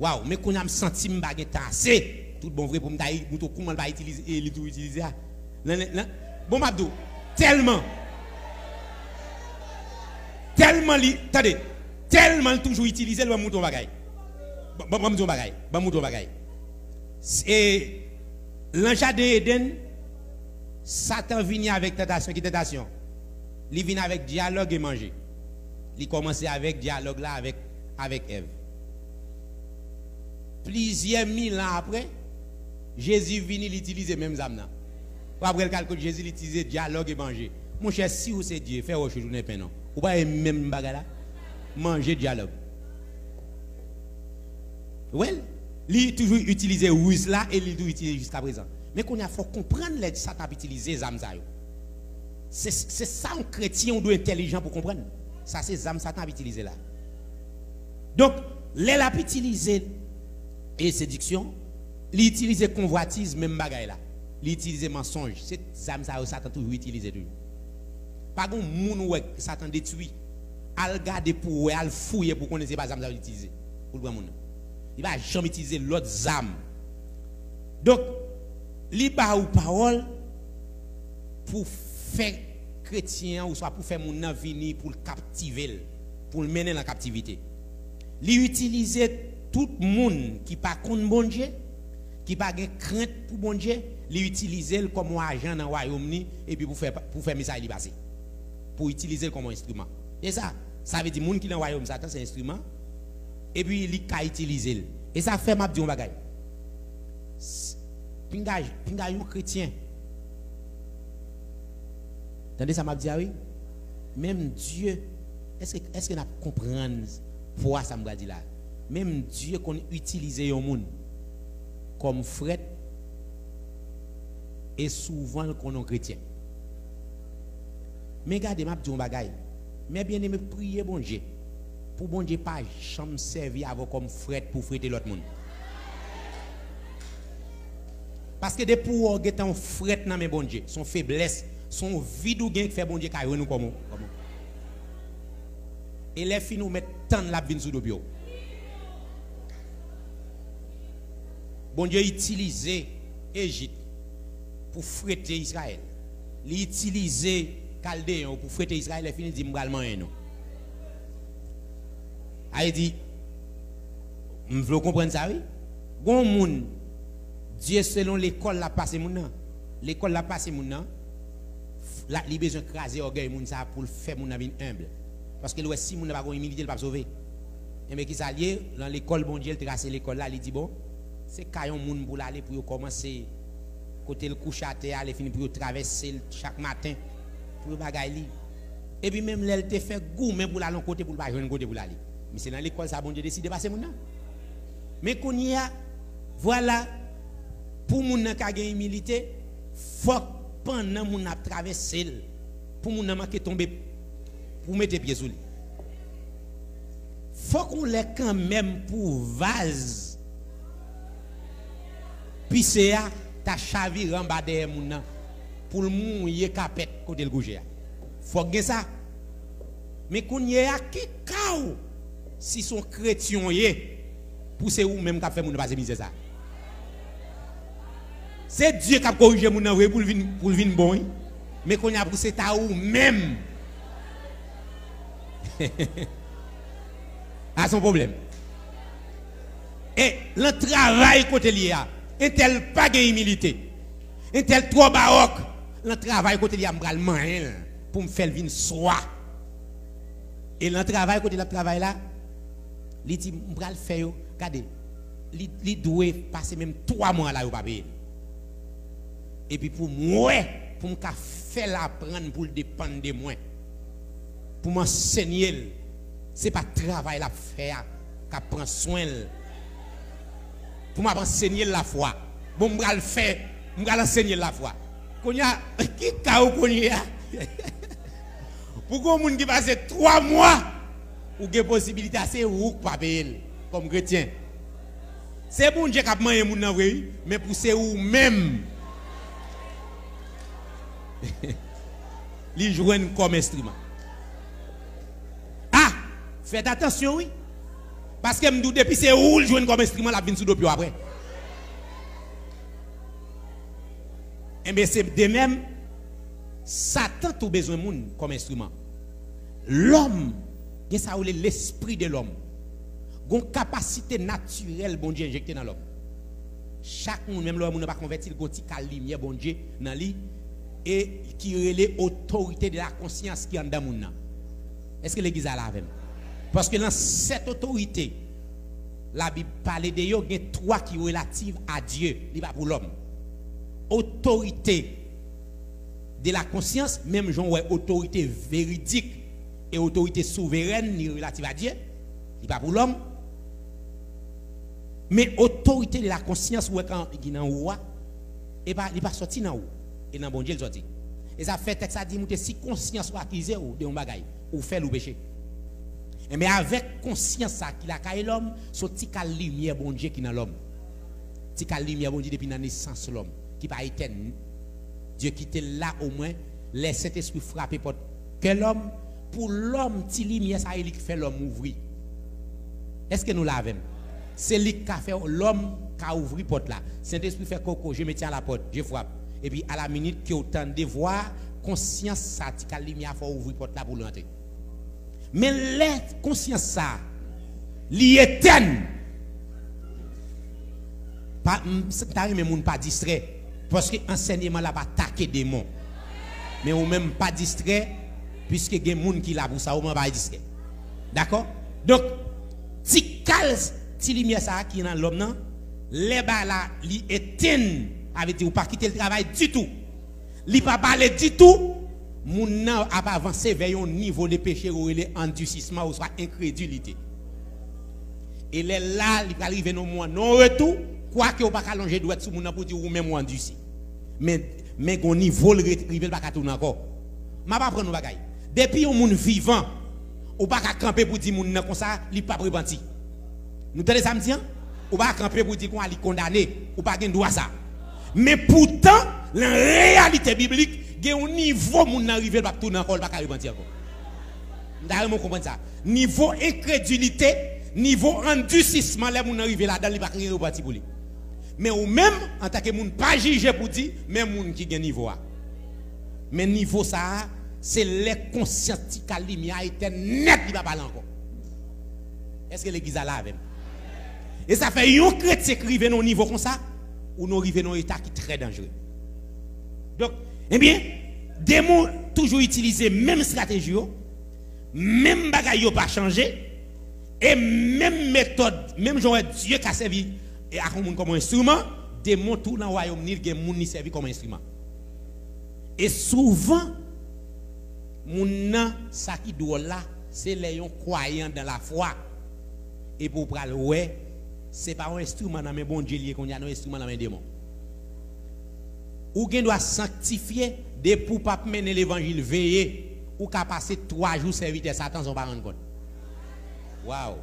Waw, men kounye a m santi m pa gen tan ase. Tout bon vre pou m ta moutre w kouman l pa itilize, e li toujou itilize a. Nan, nan, nan, bon, m ap di w, tèlman, tèlman li, tande, tèlman li toujou itilize l, ban m moutre w yon bagay. Ban, ban, ban m di w yon bagay, ban m moutre w yon bagay. E, nan jaden Edenn, Satan vini avèk tantasyon. Ki tantasyon? Li vin avèk dyalòg e manje. Li kòmanse avèk dyalòg la avèk, avèk Èv. Plizyè mil an apre, Jezi vini, li itilize menm zam nan. W ap wè l k al kot Jezi, li itilize dyalòg e manje. Monchè, si w se Dye, fè wòch yo tounen pen non. Ou pa wè menm bagay la? Manje dyalòg. Well, li toujou itilize riz la e li toujou itilize jiskaprezan. Men kounye a, fò w konprann lè Satan ap itilize zam sa yo. Se, se sa yon kretyen ou dwe entèlijan pou konprann. Sa se zam Satan ap itilize la. Donk, lè l ap itilize e sediksyon, li itilize konvwatiz, menm bagay la. Li itilize mansonj. Se zam sa yo Satan toujou itilize toujou. Pa gen moun ou wè Satan detwi. Al gade pou w wè, al fouye pou w konnen se pa zam sa yo itilize pou l pran moun nan. Li pa janm itilize lòt zam. Donk, li ba ou pawòl pou fè kretyen an, oswa pou fè moun nan vini, pou l kaptive l, pou l mennen l an kaptivite. Li itilize tout moun ki pa konn Bondye, ki pa gen krent pou Bondye, li itilize l kòm yon ajan nan wayòm li, epi pou fè, pou fè mesaj li pase. Pou itilize l kòm yon enstriman. E sa, sa vle di moun ki nan wayòm Satan se enstriman, epi li ka itilize l. E sa fè m ap di yon bagay. S-, pinga, pinga yon kretyen. Tande sa m ap di a wi. Menm Dye, èske, èske n ap konprann pwa sa m pral di la? Menm Dye konn itilize yon moun kòm frèt, e souvan l konn yon kretyen. Men gade, m ap di w yon bagay. Men byeneme, priye Bondye pou Bondye pa janm sèvi avè w kòm frèt pou frete lòt moun. Paske depi w wè w gentan yon frèt nan men Bondye, se yon feblès, se yon vid ou gen ki fè Bondye ka jwenn ou kòm yon, kòm yon. E lè fini, ou mèt tann l ap vin sou do pye w. Bondye itilize Ejip pou frete Izrayèl. Li itilize Kaldeyen yo pou frete Izrayèl, lè fini, li di, "M pral manyen nou." Sa vle di, m vle w konprann sa, wi. Gon moun, Dye selon lekòl l ap pase moun nan. Lekòl l ap pase moun nan, f-, la, li bezwen kraze ògèy moun sa a pou l fè moun nan vin enb. Paske l wè si moun nan pa gon imilite, l p ap sove. Enben, ki sa l ye? Nan lekòl Bondye, l trase lekòl la, li di, bon, se ka yon moun pou l ale, pou yo kòmanse kote l kouche atè a, lè fini pou yo travèse l chak maten, pou yo bagay li. Epi menm lè l te fè goumen pou l al yon kote, pou l pa jwenn kote pou l ale. Men se nan lekòl sa Bondye deside pase moun nan. Men kounye a, vwala, pou moun nan ka gen imilite, fòk pandan moun nan ap travèse l, pou moun nan manke tonbe, pou mete pye sou li. Fòk yon lè kanmenm pou vaz pise a ta chavire anba dèyè moun nan, pou l mouye kapèt kote l kouche a. Fòk gen sa. Men kounye a, ki ka w si se yon kretyen w ye, pou se ou menm k ap fè moun nan pase mizè sa? Se Dye k ap korije moun nan vre pou l vin, pou l vin bon, wi. Men kounye a, pou se ta ou menm. A, se yon pwoblèm. E nan travay kote l ye a, entèl pa gen imilite. Entèl twò bawòk. Nan travay kote l ye a, m pral manyen l pou m fè l vin swa. E nan travay kote l ap travay la, li di, m pral fè yo, gade, li, li dwe pase menm twa mwa la yo pa peye l. Epi pou m wè, pou m ka fè l aprann pou l depann de mwen. Pou m ansenye l, se pa travay l ap fè a k ap pran swen l. Pou m ap ansenye l lafwa. Bon, m pral fè, m pral ansenye l lafwa. Kounye a, ki ka w kounye a? Pou gon moun ki pase twa mwa, ou gen posibilite a, se ou k pa peye l kòm kretyen. Se Bondye k ap manyen moun nan vre, wi, men pou se ou menm li jwenn kòm enstriman. A, fèt atansyon, wi. Paske m di w, depi se ou l jwenn kòm enstriman, l ap vin sou do pye w apre. Enben, se de menm, Satan tou bezwen moun kòm enstriman. Lòm, gen sa yo rele lespri de lòm. Gon kapasite natirèl Bondye enjekte nan lòm. Chak moun, menm lè moun nan pa konvèti, l gon ti kal limyè Bondye nan li, e ki rele otorite de la konsyans ki anndan moun nan. Èske legliz la la avè m? Paske nan sèt otorite Labib pale de yo, gen twa ki relativ a Dye, li pa pou lòm. Otorite de la konsyans, menm jan w wè otorite veridik e otorite souverèn, li relativ a Dye, li pa pou lòm. Men otorite de la konsyans, ou wè kan ki nan ou a, e pa, li pa sòti nan ou, e nan Bondye l sòti. E sa fè tèks la di, moute, si konsyans ou akize w de yon bagay, ou fè l, ou peche. Enben, avèk konsyans sa ki lakay lòm, se yon ti kal limyè Bondye ki nan lòm. Ti kal limyè Bondye depi nan nesans lòm, ki pa etèn. Dye kite l la omwen, lè Sentespri frape pòt kè lòm, pou lòm, ti limyè sa, e li k fè lòm ouvri. Èske nou la avè m? Se li k ka fè lòm ka ouvri pòt la. Sentespri fè koko, je me tiens à la porte, je frappe. Epi, a la minit ke w tande vwa, konsyans sa, ti kal limyè a fè w ouvri pòt la pou l rantre. Men lè konsyans sa, li etèn. Pa, m, m ta renmen moun pa distrè, paske ansèyman la pa atake demon. Men ou menm pa distrè, piske gen moun ki la pou sa, ou menm pa distrè. Dakò? Donk, ti kal, ti limyè sa a ki nan lòm nan, lè bagay la li etèn, sa vle di ou pa kite l travay ditou. Li pa pale ditou, moun nan ap avanse vè yon nivo de peche yo rele andisisman oswa enkredilite. E lè la, li pral rive nan moman non retou, kwake ou pa ka lonje dwèt sou moun nan pou di ou menm ou andisi. Men, men gon nivo l re-, rive, l pa ka tounen ankò. M ap aprann yon bagay. Depi yon moun vivan, ou pa ka kanpe pou di moun nan konsa, li p ap repanti. Nou tande sa m di an? Ou pa kanpe pou di konsa li kondane, ou pa gen dwa sa. Men poutan, nan reyalite biblik, gen yon nivo moun nan rive, l p ap tounen ankò, l pa ka repanti ankò. M ta renmen w konprann sa. Nivo enkredilite, nivo andisisman, lè moun nan rive ladan l, li pa ka gen repanti pou li. Men ou menm, antanke moun, pa jije pou di, men moun ki gen nivo a. Men nivo sa a, se lè konsyans ti kal limyè a etèn nèt, li pa pale ankò. Èske legliz la la avè m? E sa fè yon kretyen ki rive nan yon nivo konsa, ou nou rive nan yon eta ki trè danjere. Donk, ebyen, demon toujou itilize menm estrateji yo, menm bagay yo pa chanje, E menm metòd, menm jan w wè Dye ka sèvi e ak yon moun kòm yon enstriman, demon tou nan wayòm li gen moun li sèvi kòm enstriman. E souvan, moun nan, sa ki dwòl la, se lè yon kwayan dan lafwa, epi w pral wè, se pa yon enstriman nan men Bondye li ye kounye a, non, enstriman nan men demon. Ou gen dwa sanktifye, depi w p ap mennen levanjil, veye, ou ka pase twa jou sèvitè Satan san w pa rann kont. Waw!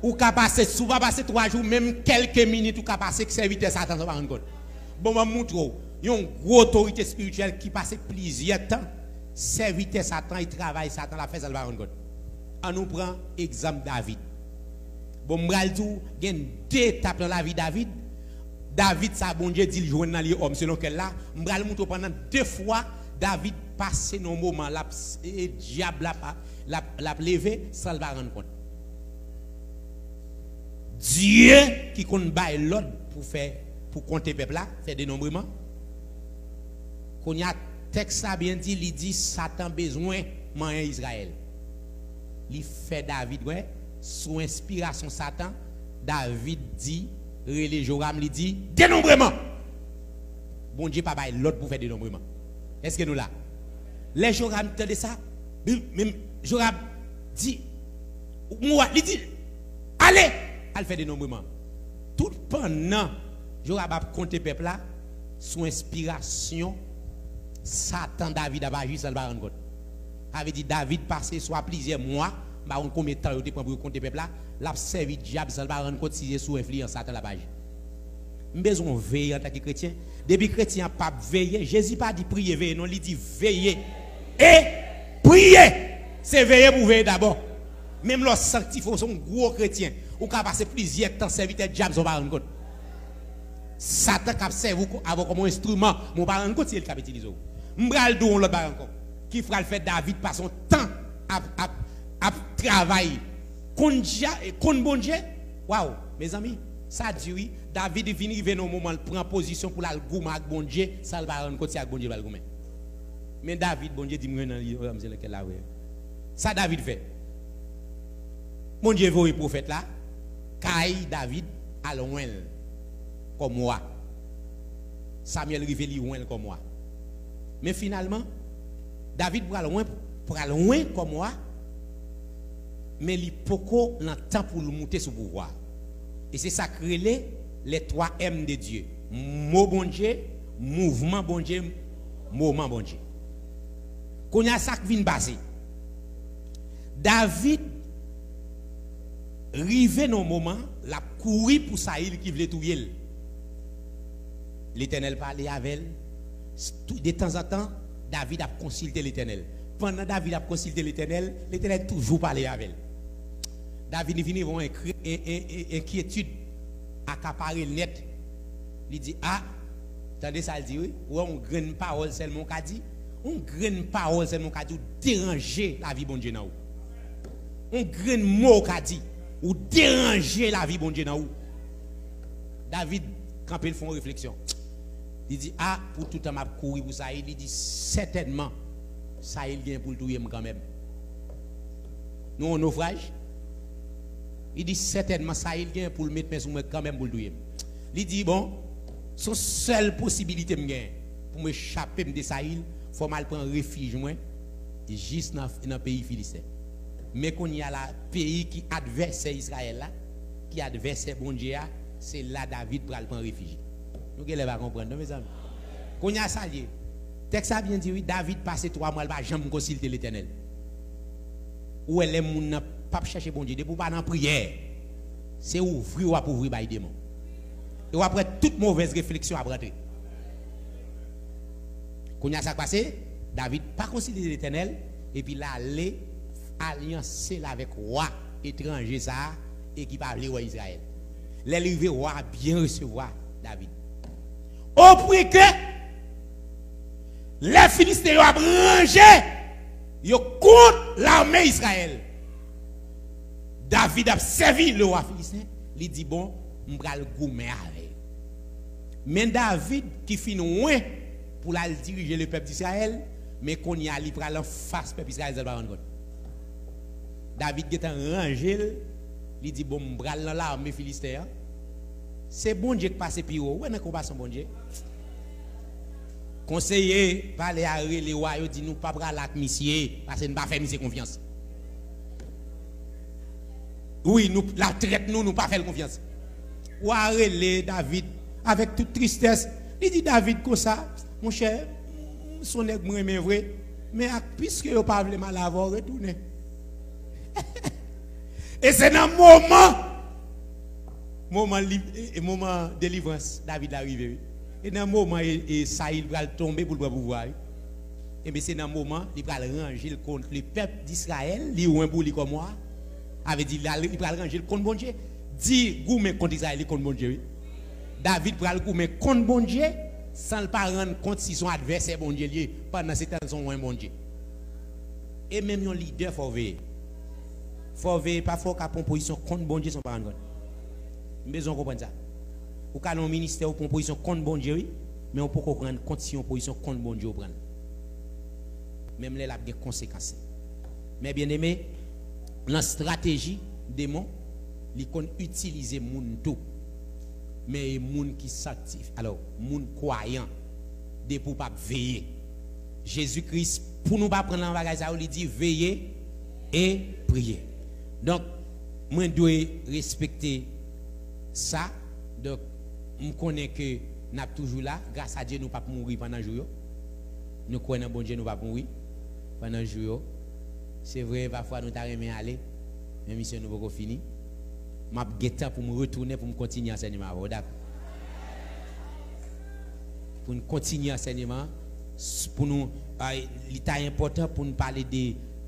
Ou ka pase, si w pa pase twa jou, menm kèlke minit, ou ka pase k sèvitè Satan san w pa rann kont. Bon, ban m montre w yon gwo otorite espirityèl ki pase plizyè tan, sèvitè Satan, e travay Satan l ap fè san l pa rann kont. Ann nou pran egzanp David. Bon, m pral di w, gen de etap nan lavi David. David sa Bondye di l jwenn nan li òm selon kè l la. M pral montre w pandan de fwa David pase nan yon moman l ap, e, dyab l ap, l ap, l ap leve san l pa rann kont. Dye ki konn bay lòd pou fè, pou konte pèp la, fè denonbreman. Kounye a, tèks la byen di, li di Satan bezwen manyen Izrayèl. Li fè David wè, sou enspirasyon Satan, David di, rele Joram, li di, denonbreman! Bondye pa bay lòd pou fè denonbreman. Èske nou la? Lè Joram tande sa, li, menm Joram di, ou wa, li di, ale, al fè denonbreman. Tout pandan Joram ap konte pèp la, sou enspirasyon Satan, David ap aji san l pa rann kont. Sa vle di David pase swa plizyè mwa, m pa konn konbyen tan yo te pran pou yo konte pèp la, l ap sèvi dyab san l pa rann kont si se sou enfliyans Satan l ap aji. M bezwen w veye antanke kretyen. Depi kretyen an p ap veye, Jezi pa di priye, veye, non, li di veye e priye. Se veye pou w veye dabò. Menm lè w sanktifye, w se yon gwo kretyen, ou ka pase plizyè tan sèvitè dyab san w pa rann kont. Satan k ap sèvi w avè w kòm yon enstriman, men w pa rann kont se li k ap itilize w. M pral di w yon lòt bagay ankò, ki pral fè David pase yon tan ap, ap, ap travay konn dya-, konn Bondye. Waw, mezanmi, sa di wi. David vin rive nan yon moman l pran pozisyon pou l al goumen ak Bondye, san l pa rann kont se ak Bondye l pral goumen. Men David, Bondye di m renmen li, se nan kè l la vre. Sa David fè? Bondye voye pwofèt la kay David al wen l kòm wa. Samyèl rive, li wen l kòm wa. Men finalman, David pral wen, pral wen kòm wa, men li poko nan tan pou l moute sou pouvwa. E se sa k rele les trois M de Dieu. Mo Bondye, mouvman Bondye, moman Bondye. Kounye a, sa k vin pase? David rive nan yon moman, l ap kouri pou Sayil ki vle touye l. Letènèl pale avè l. Tou-, detanzantan, David ap konsilte Letènèl. Pandan David ap konsilte Letènèl, Letènèl toujou pale avè l. David vin gen yon enkye-, en-, en-, en-, enkyetid, akapare l nèt. Li di, a, tande sa l di, wi. Ou wè, yon grenn pawòl sèlman w ka di. Yon grenn pawòl sèlman w ka di, ou deranje lavi Bondye nan ou. Yon grenn mo w ka di, ou deranje lavi Bondye nan ou. David kanpe, l fè yon refleksyon. Li di, a, pou toutan m ap kouri pou Sayil, li di, sètènman, Sayil gen pou l touye m kanmenm. Nou yon nofraj? Li di, sètènman, Sayil gen pou l met men sou mwen kanmenm pou l touye m. Li di, bon, se yon sèl posibilite m genyen pou m echape m de Sayil, fò m al pran refij mwen jis nan, nan peyi Filisten. Men kounye a la, peyi ki advèsè Izrayèl la, ki advèsè Bondye a, se la David pral pran refij. Nou genlè pa konprann, non, mezanmi? Kounye a, sa l ye. Tèks la byen di, wi, David pase twa mwa, l pa janm konsilte Letènèl. Ou wè, lè moun nan p ap chèche Bondye, depi w pa nan priyè, se ouvri w ap ouvri bay demon. E w ap wè tout movèz refleksyon ap rantre. Kounye a, sa k pase? David pa konsilte Letènèl, epi l ale alyanse l avèk wa etranje sa a, e ki pa vle wè Izrayèl. Lè l rive, wa a byen resevwa David. Opwen ke lè Filisten yo ap ranje yo kont lame Izrayèl, David ap sèvi lewa Filisten, li di, bon, m pral goumen avè yo. Men David ki fin wen pou l al dirije lepèp Izrayèl, men kounye a li pral anfas pèp Izrayèl san l pa rann kont. David gentan ranje l, li di, "Bon, m pral nan lame Filisten an." Se Bondye k pase pi wo. Ou wè nan konpasyon Bondye? Konseye palè a rele wa yo, di, "Nou pa pral ak misye, paske n pa fè misye konfyans." Wi, nou, l ap trèt nou, nou pa fè l konfyans. Wa rele David avèk tout tristès. Li di David konsa, "Monchè, m se yon nèg m renmen vre, men ak, piske yo pa vle m ale avè w, retounen." E se nan moman, moman li, e, e moman delivrans David la rive, wi. E nan moman e, e Sayil pral tonbe pou l pran pouvwa, wi. Ebyen, se nan moman li pral ranje l kont lepèp Dizrayèl, li wen pou li kòm wa. Sa vle di, la, li pral ranje l kont Bondye. Di goumen kont Izrayèl, li kont Bondye, wi. David pral goumen kont Bondye, san l pa rann kont si se yon advèsè Bondye li ye, pandan se tan l se yon wen Bondye. E menm yon lidè, fò w veye. Fò w veye, pafwa w ka pran pozisyon kont Bondye san w pa rann kont. M bezwen w konprann sa. Ou ka nan yon ministè, ou pran pozisyon kont Bondye, wi, men ou poko rann kont si yon pozisyon kont Bondye ou pran. Menm lè l ap gen konsekans. Men byeneme, nan estrateji demon, li konn itilize moun tou. Men e moun ki sanktifye, alò, moun kwayan, depi w p ap veye. Jezi Kris, pou nou pa pran nan bagay sa yo, li di, "Veye e priye." Donk, mwen dwe respekte sa. Donk, m konnen ke n ap toujou la. Gras a Dye, nou p ap mouri pandan jou yo. Nou kwè nan Bondye, nou p ap mouri pandan jou yo. Se vre, pafwa nou ta renmen ale, men misyon nou poko fini. M ap gen tan pou m retounen, pou m kontinye ansèyman avè w, dakò? Pou n kontinye ansèyman, s-, pou nou, a, li ta enpòtan pou n pale de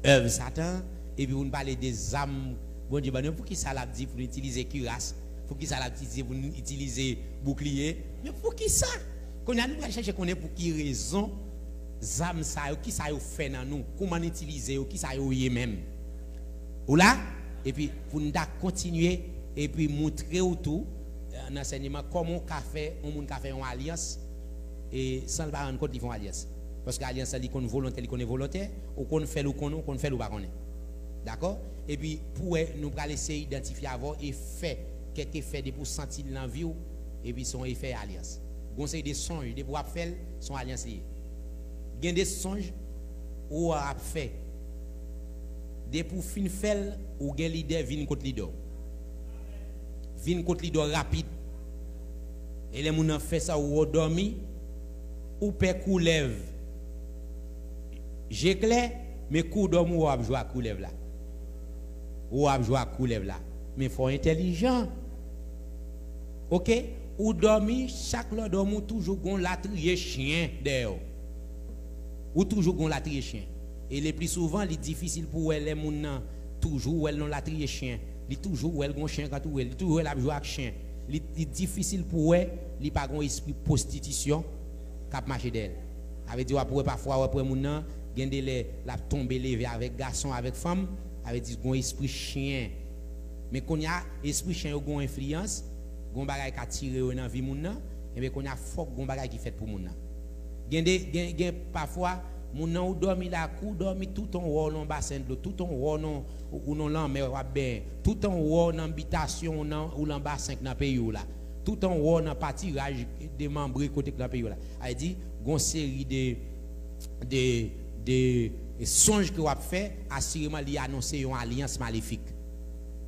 èv Satan, epi pou n pale de zam Bondye ban nou. Poukisa l ap di pou nou itilize kiras? Poukisa l ap di pou nou itilize boukliye? Men poukisa? Kounye a, nou pral chèche konnen pou ki rezon zam sa yo, kisa yo fè nan nou, kouman n itilize yo, kisa yo ye menm. Ou la? Epi pou n ta kontinye, epi moutre w tou, eh, nan ansèyman, kòman w ka fè, yon moun ka fè yon alyans, e san l pa rann kont li fè yon alyans. Paske alyans la, li konn volontè, li konn envolontè, ou konn fè l ou konnen, ou konn fè l ou pa konnen. Dakò? Epi pou wè, nou pral eseye idantifye avè w efè, kèk efè depi w santi l nan vi w, epi se yon efè alyans. Gon seri de sonj, depi w ap fè l, se yon alyans li ye. Gen de sonj ou ap fè. Depi w fin fè l, ou gen lide vin kot lide w. Vin kot lide w rapid. E lè moun nan fè sa, ou wè w dòmi, ou pè koulèv. Je klè, men kou w dòmi, ou wè w ap jwe ak koulèv la. Ou wè w ap jwe ak koulèv la. Men fò w entèlijan. Oke? Ou dòmi, chak lè w dòmi, ou toujou gon latriye chen dèyè w. Ou toujou gon latriye chen. E le pli souvan, li difisil pou wè lè moun nan toujou wè l nan latriye chen. Li toujou wè l gon chen k antoure l. Li toujou wè l ap jwe ak chen. Li, li difisil pou wè li pa gon espri pwostitisyon k ap mache dèyè l. Sa vle di w ap wè pafwa, w ap wè moun nan, gen de lè l ap tonbe leve avèk gason, avèk fanm, sa vle di gon espri chen. Men kounye a, espri chen yo gon enfliyans, gon bagay ka tire yo nan vi moun nan, enben kounye a fòk gon bagay ki fèt pou moun nan. Gen de, gen, gen pafwa, moun nan ou dòmi la, kou w dòmi toutan w wè w nan basen dlo, toutan w wè w nan, ou, ou nan lanmè w ap benyen, toutan w wè w nan bitasyon w nan, ou nan basen k nan peyi w la, toutan w wè w nan patiraj demanbre kote k nan peyi w la. Sa vle di, gon seri de, de, de sonj ke w ap fè, asireman li anonse yon alyans malefik.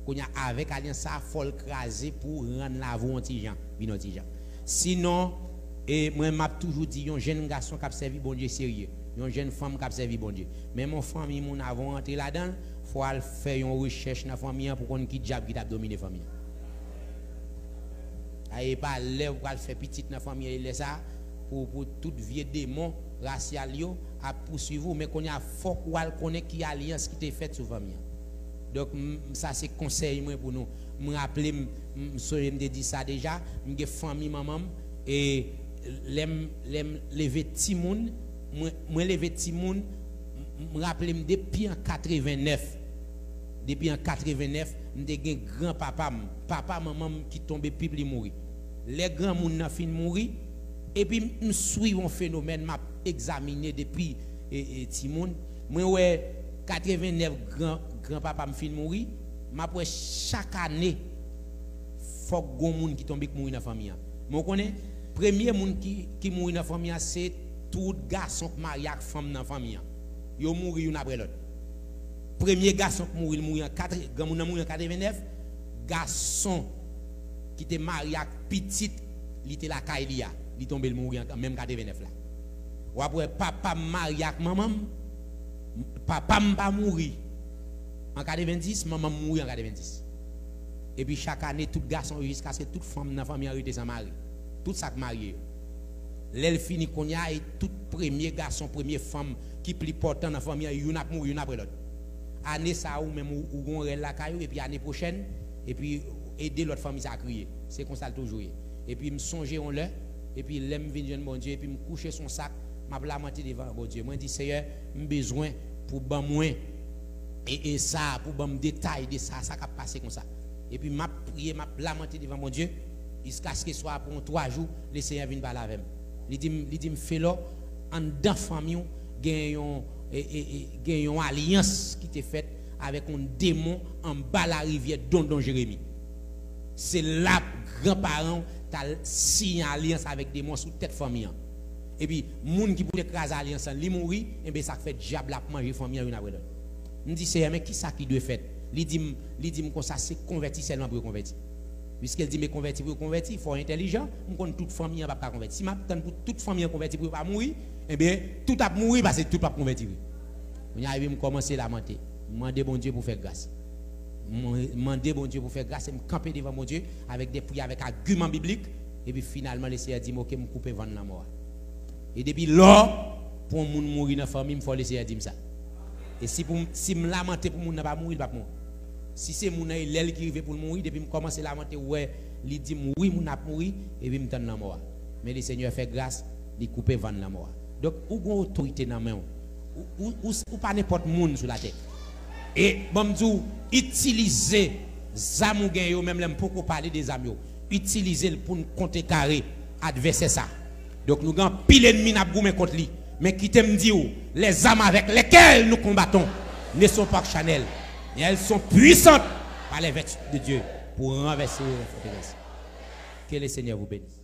Kounye a, avèk alyans sa a, fò l kraze pou rann lavi w yon ti jan, vin yon ti jan. Sinon, e mwen, m ap toujou di, yon jèn gason k ap sèvi Bondye serye, yon jèn fanm k ap sèvi Bondye. Menm yon fanmi moun, avan w antre ladan l, fò w al fè yon rechèch nan fanmi an pou konn ki dyab ki t ap domine fanmi an. A, e pa lè w pral fè pitit nan fanmi an, e lè sa a, pou, pou tout vye demon rasyal yo ap pouswiv ou, men kounye a, fòk w al konnen ki alyans ki te fèt sou fanmi an. Donk, m, sa se konsèy mwen pou nou. M raple m, m sonje m te di sa deja, m gen fanmi manman m, e lè m, lè m leve timoun, mwen, mwen leve timoun, m, m raple m depi an katrevennèf, depi an katrevennèf, m te gen granpapa m, papa manman m ki tonbe pip li mouri. Lè granmoun nan fin mouri, epi m, m swiv yon fenomèn, m ap egzamine depi, e, e, timoun, mwen wè katrevennèf gran, granpapa m fin mouri, m ap wè chak ane, fòk gon moun ki tonbe k mouri nan fanmi an. Men w konnen, premye moun ki, ki mouri nan fanmi an, se tout gason k marye ak fanm nan fanmi an. Yo mouri youn apre lòt. Premye gason k mouri, l mouri an katre, granmoun nan mouri an katrevennèf, gason ki te marye ak pitit li te lakay li a, li tonbe, l mouri an menm katrevennèf la. W ap wè papa m marye ak manman m, papa m pa mouri an katrevendis, manman m mouri an katrevendis. Epi chak ane, tout gason yo, jiskaske tout fanm nan fanmi an rete san mari. Tout sa k marye yo. Lè l fini kounye a, e tout premye gason, premye fanm ki pli pòtan nan fanmi an, youn ap mouri, youn apre lòt. Ane sa a, ou menm, ou, ou gon rèl lakay ou, epi ane pwochèn, epi ede lòt fanmi sa a kriye. Se konsa l toujou ye. Epi m sonje yon lè, epi lè m vin jwenn Bondye, epi m kouche sou yon sak, m ap lamante devan Bondye. Mwen di, Seyè, m bezwen pou ban mwen e, e sa, pou ban m detay de sa, sa k ap pase konsa. Epi m ap priye, m ap lamante devan Bondye, jiskaske swa apre yon twa jou, Lesenyè vin pale avè m. Li di m, li di m, Felò, anndan fanmi w, gen yon, e, e, e, gen yon alyans ki te fèt avèk yon demon anba larivyè Dondon Jeremi. Se la granparan w t al siyen alyans avèk demon sou tèt fanmi an. Epi, moun ki pou te kraze alyans lan, li mouri, enben, sa k fè dyab la ap manje fanmi an youn apre lòt. M di, Seyè, men kisa ki dwe fèt? Li di m, li di m konsa, se konvèti sèlman pou yo konvèti. Piske l di, men konvèti pou yo konvèti, fò w entèlijan, m konn tout fanmi an p ap ka konvèti. Si m ap tann pou tout fanmi an konvèti pou yo pa mouri, enben, tout ap mouri paske tout p ap konvèti vre. Kounye a, epi m kòmanse lamante. M mande Bondye pou fè gras. M mande Bondye pou fè gras e m kanpe devan Bondye avèk de priyè, avèk agiman biblik. Epi finalman, Lesenyè di m, oke, m koupe vann lanmò a. E depi lò, pou yon moun mouri nan fanmi m, fò Lesenyè di m sa. E si pou m, si m lamante pou moun nan pa mouri, li p ap mouri. Si se moun nan, e lè l ki rive pou l mouri, depi m kòmanse lamante, ou wè, li di m, wi, moun nan ap mouri, epi m tann lanmò a. Men Lesenyè fè gras, li koupe vann lanmò a. Donk, ou gon otorite nan men w. Ou, ou, ou, ou pa nenpòt moun sou latè. E ban m di w, itilize zam ou gen yo, menm lè m poko pale de zam yo. Itilize l pou n kontre kare advèsè sa. Donk, nou gen anpil ènmi n ap goumen kont li. Men kite m di w, les armes avec lesquelles nous combattons ne sont pas charnelles, mais elles sont puissantes par les vertus de Dieu pour renverser les forteresses. Que le Seigneur vous bénisse.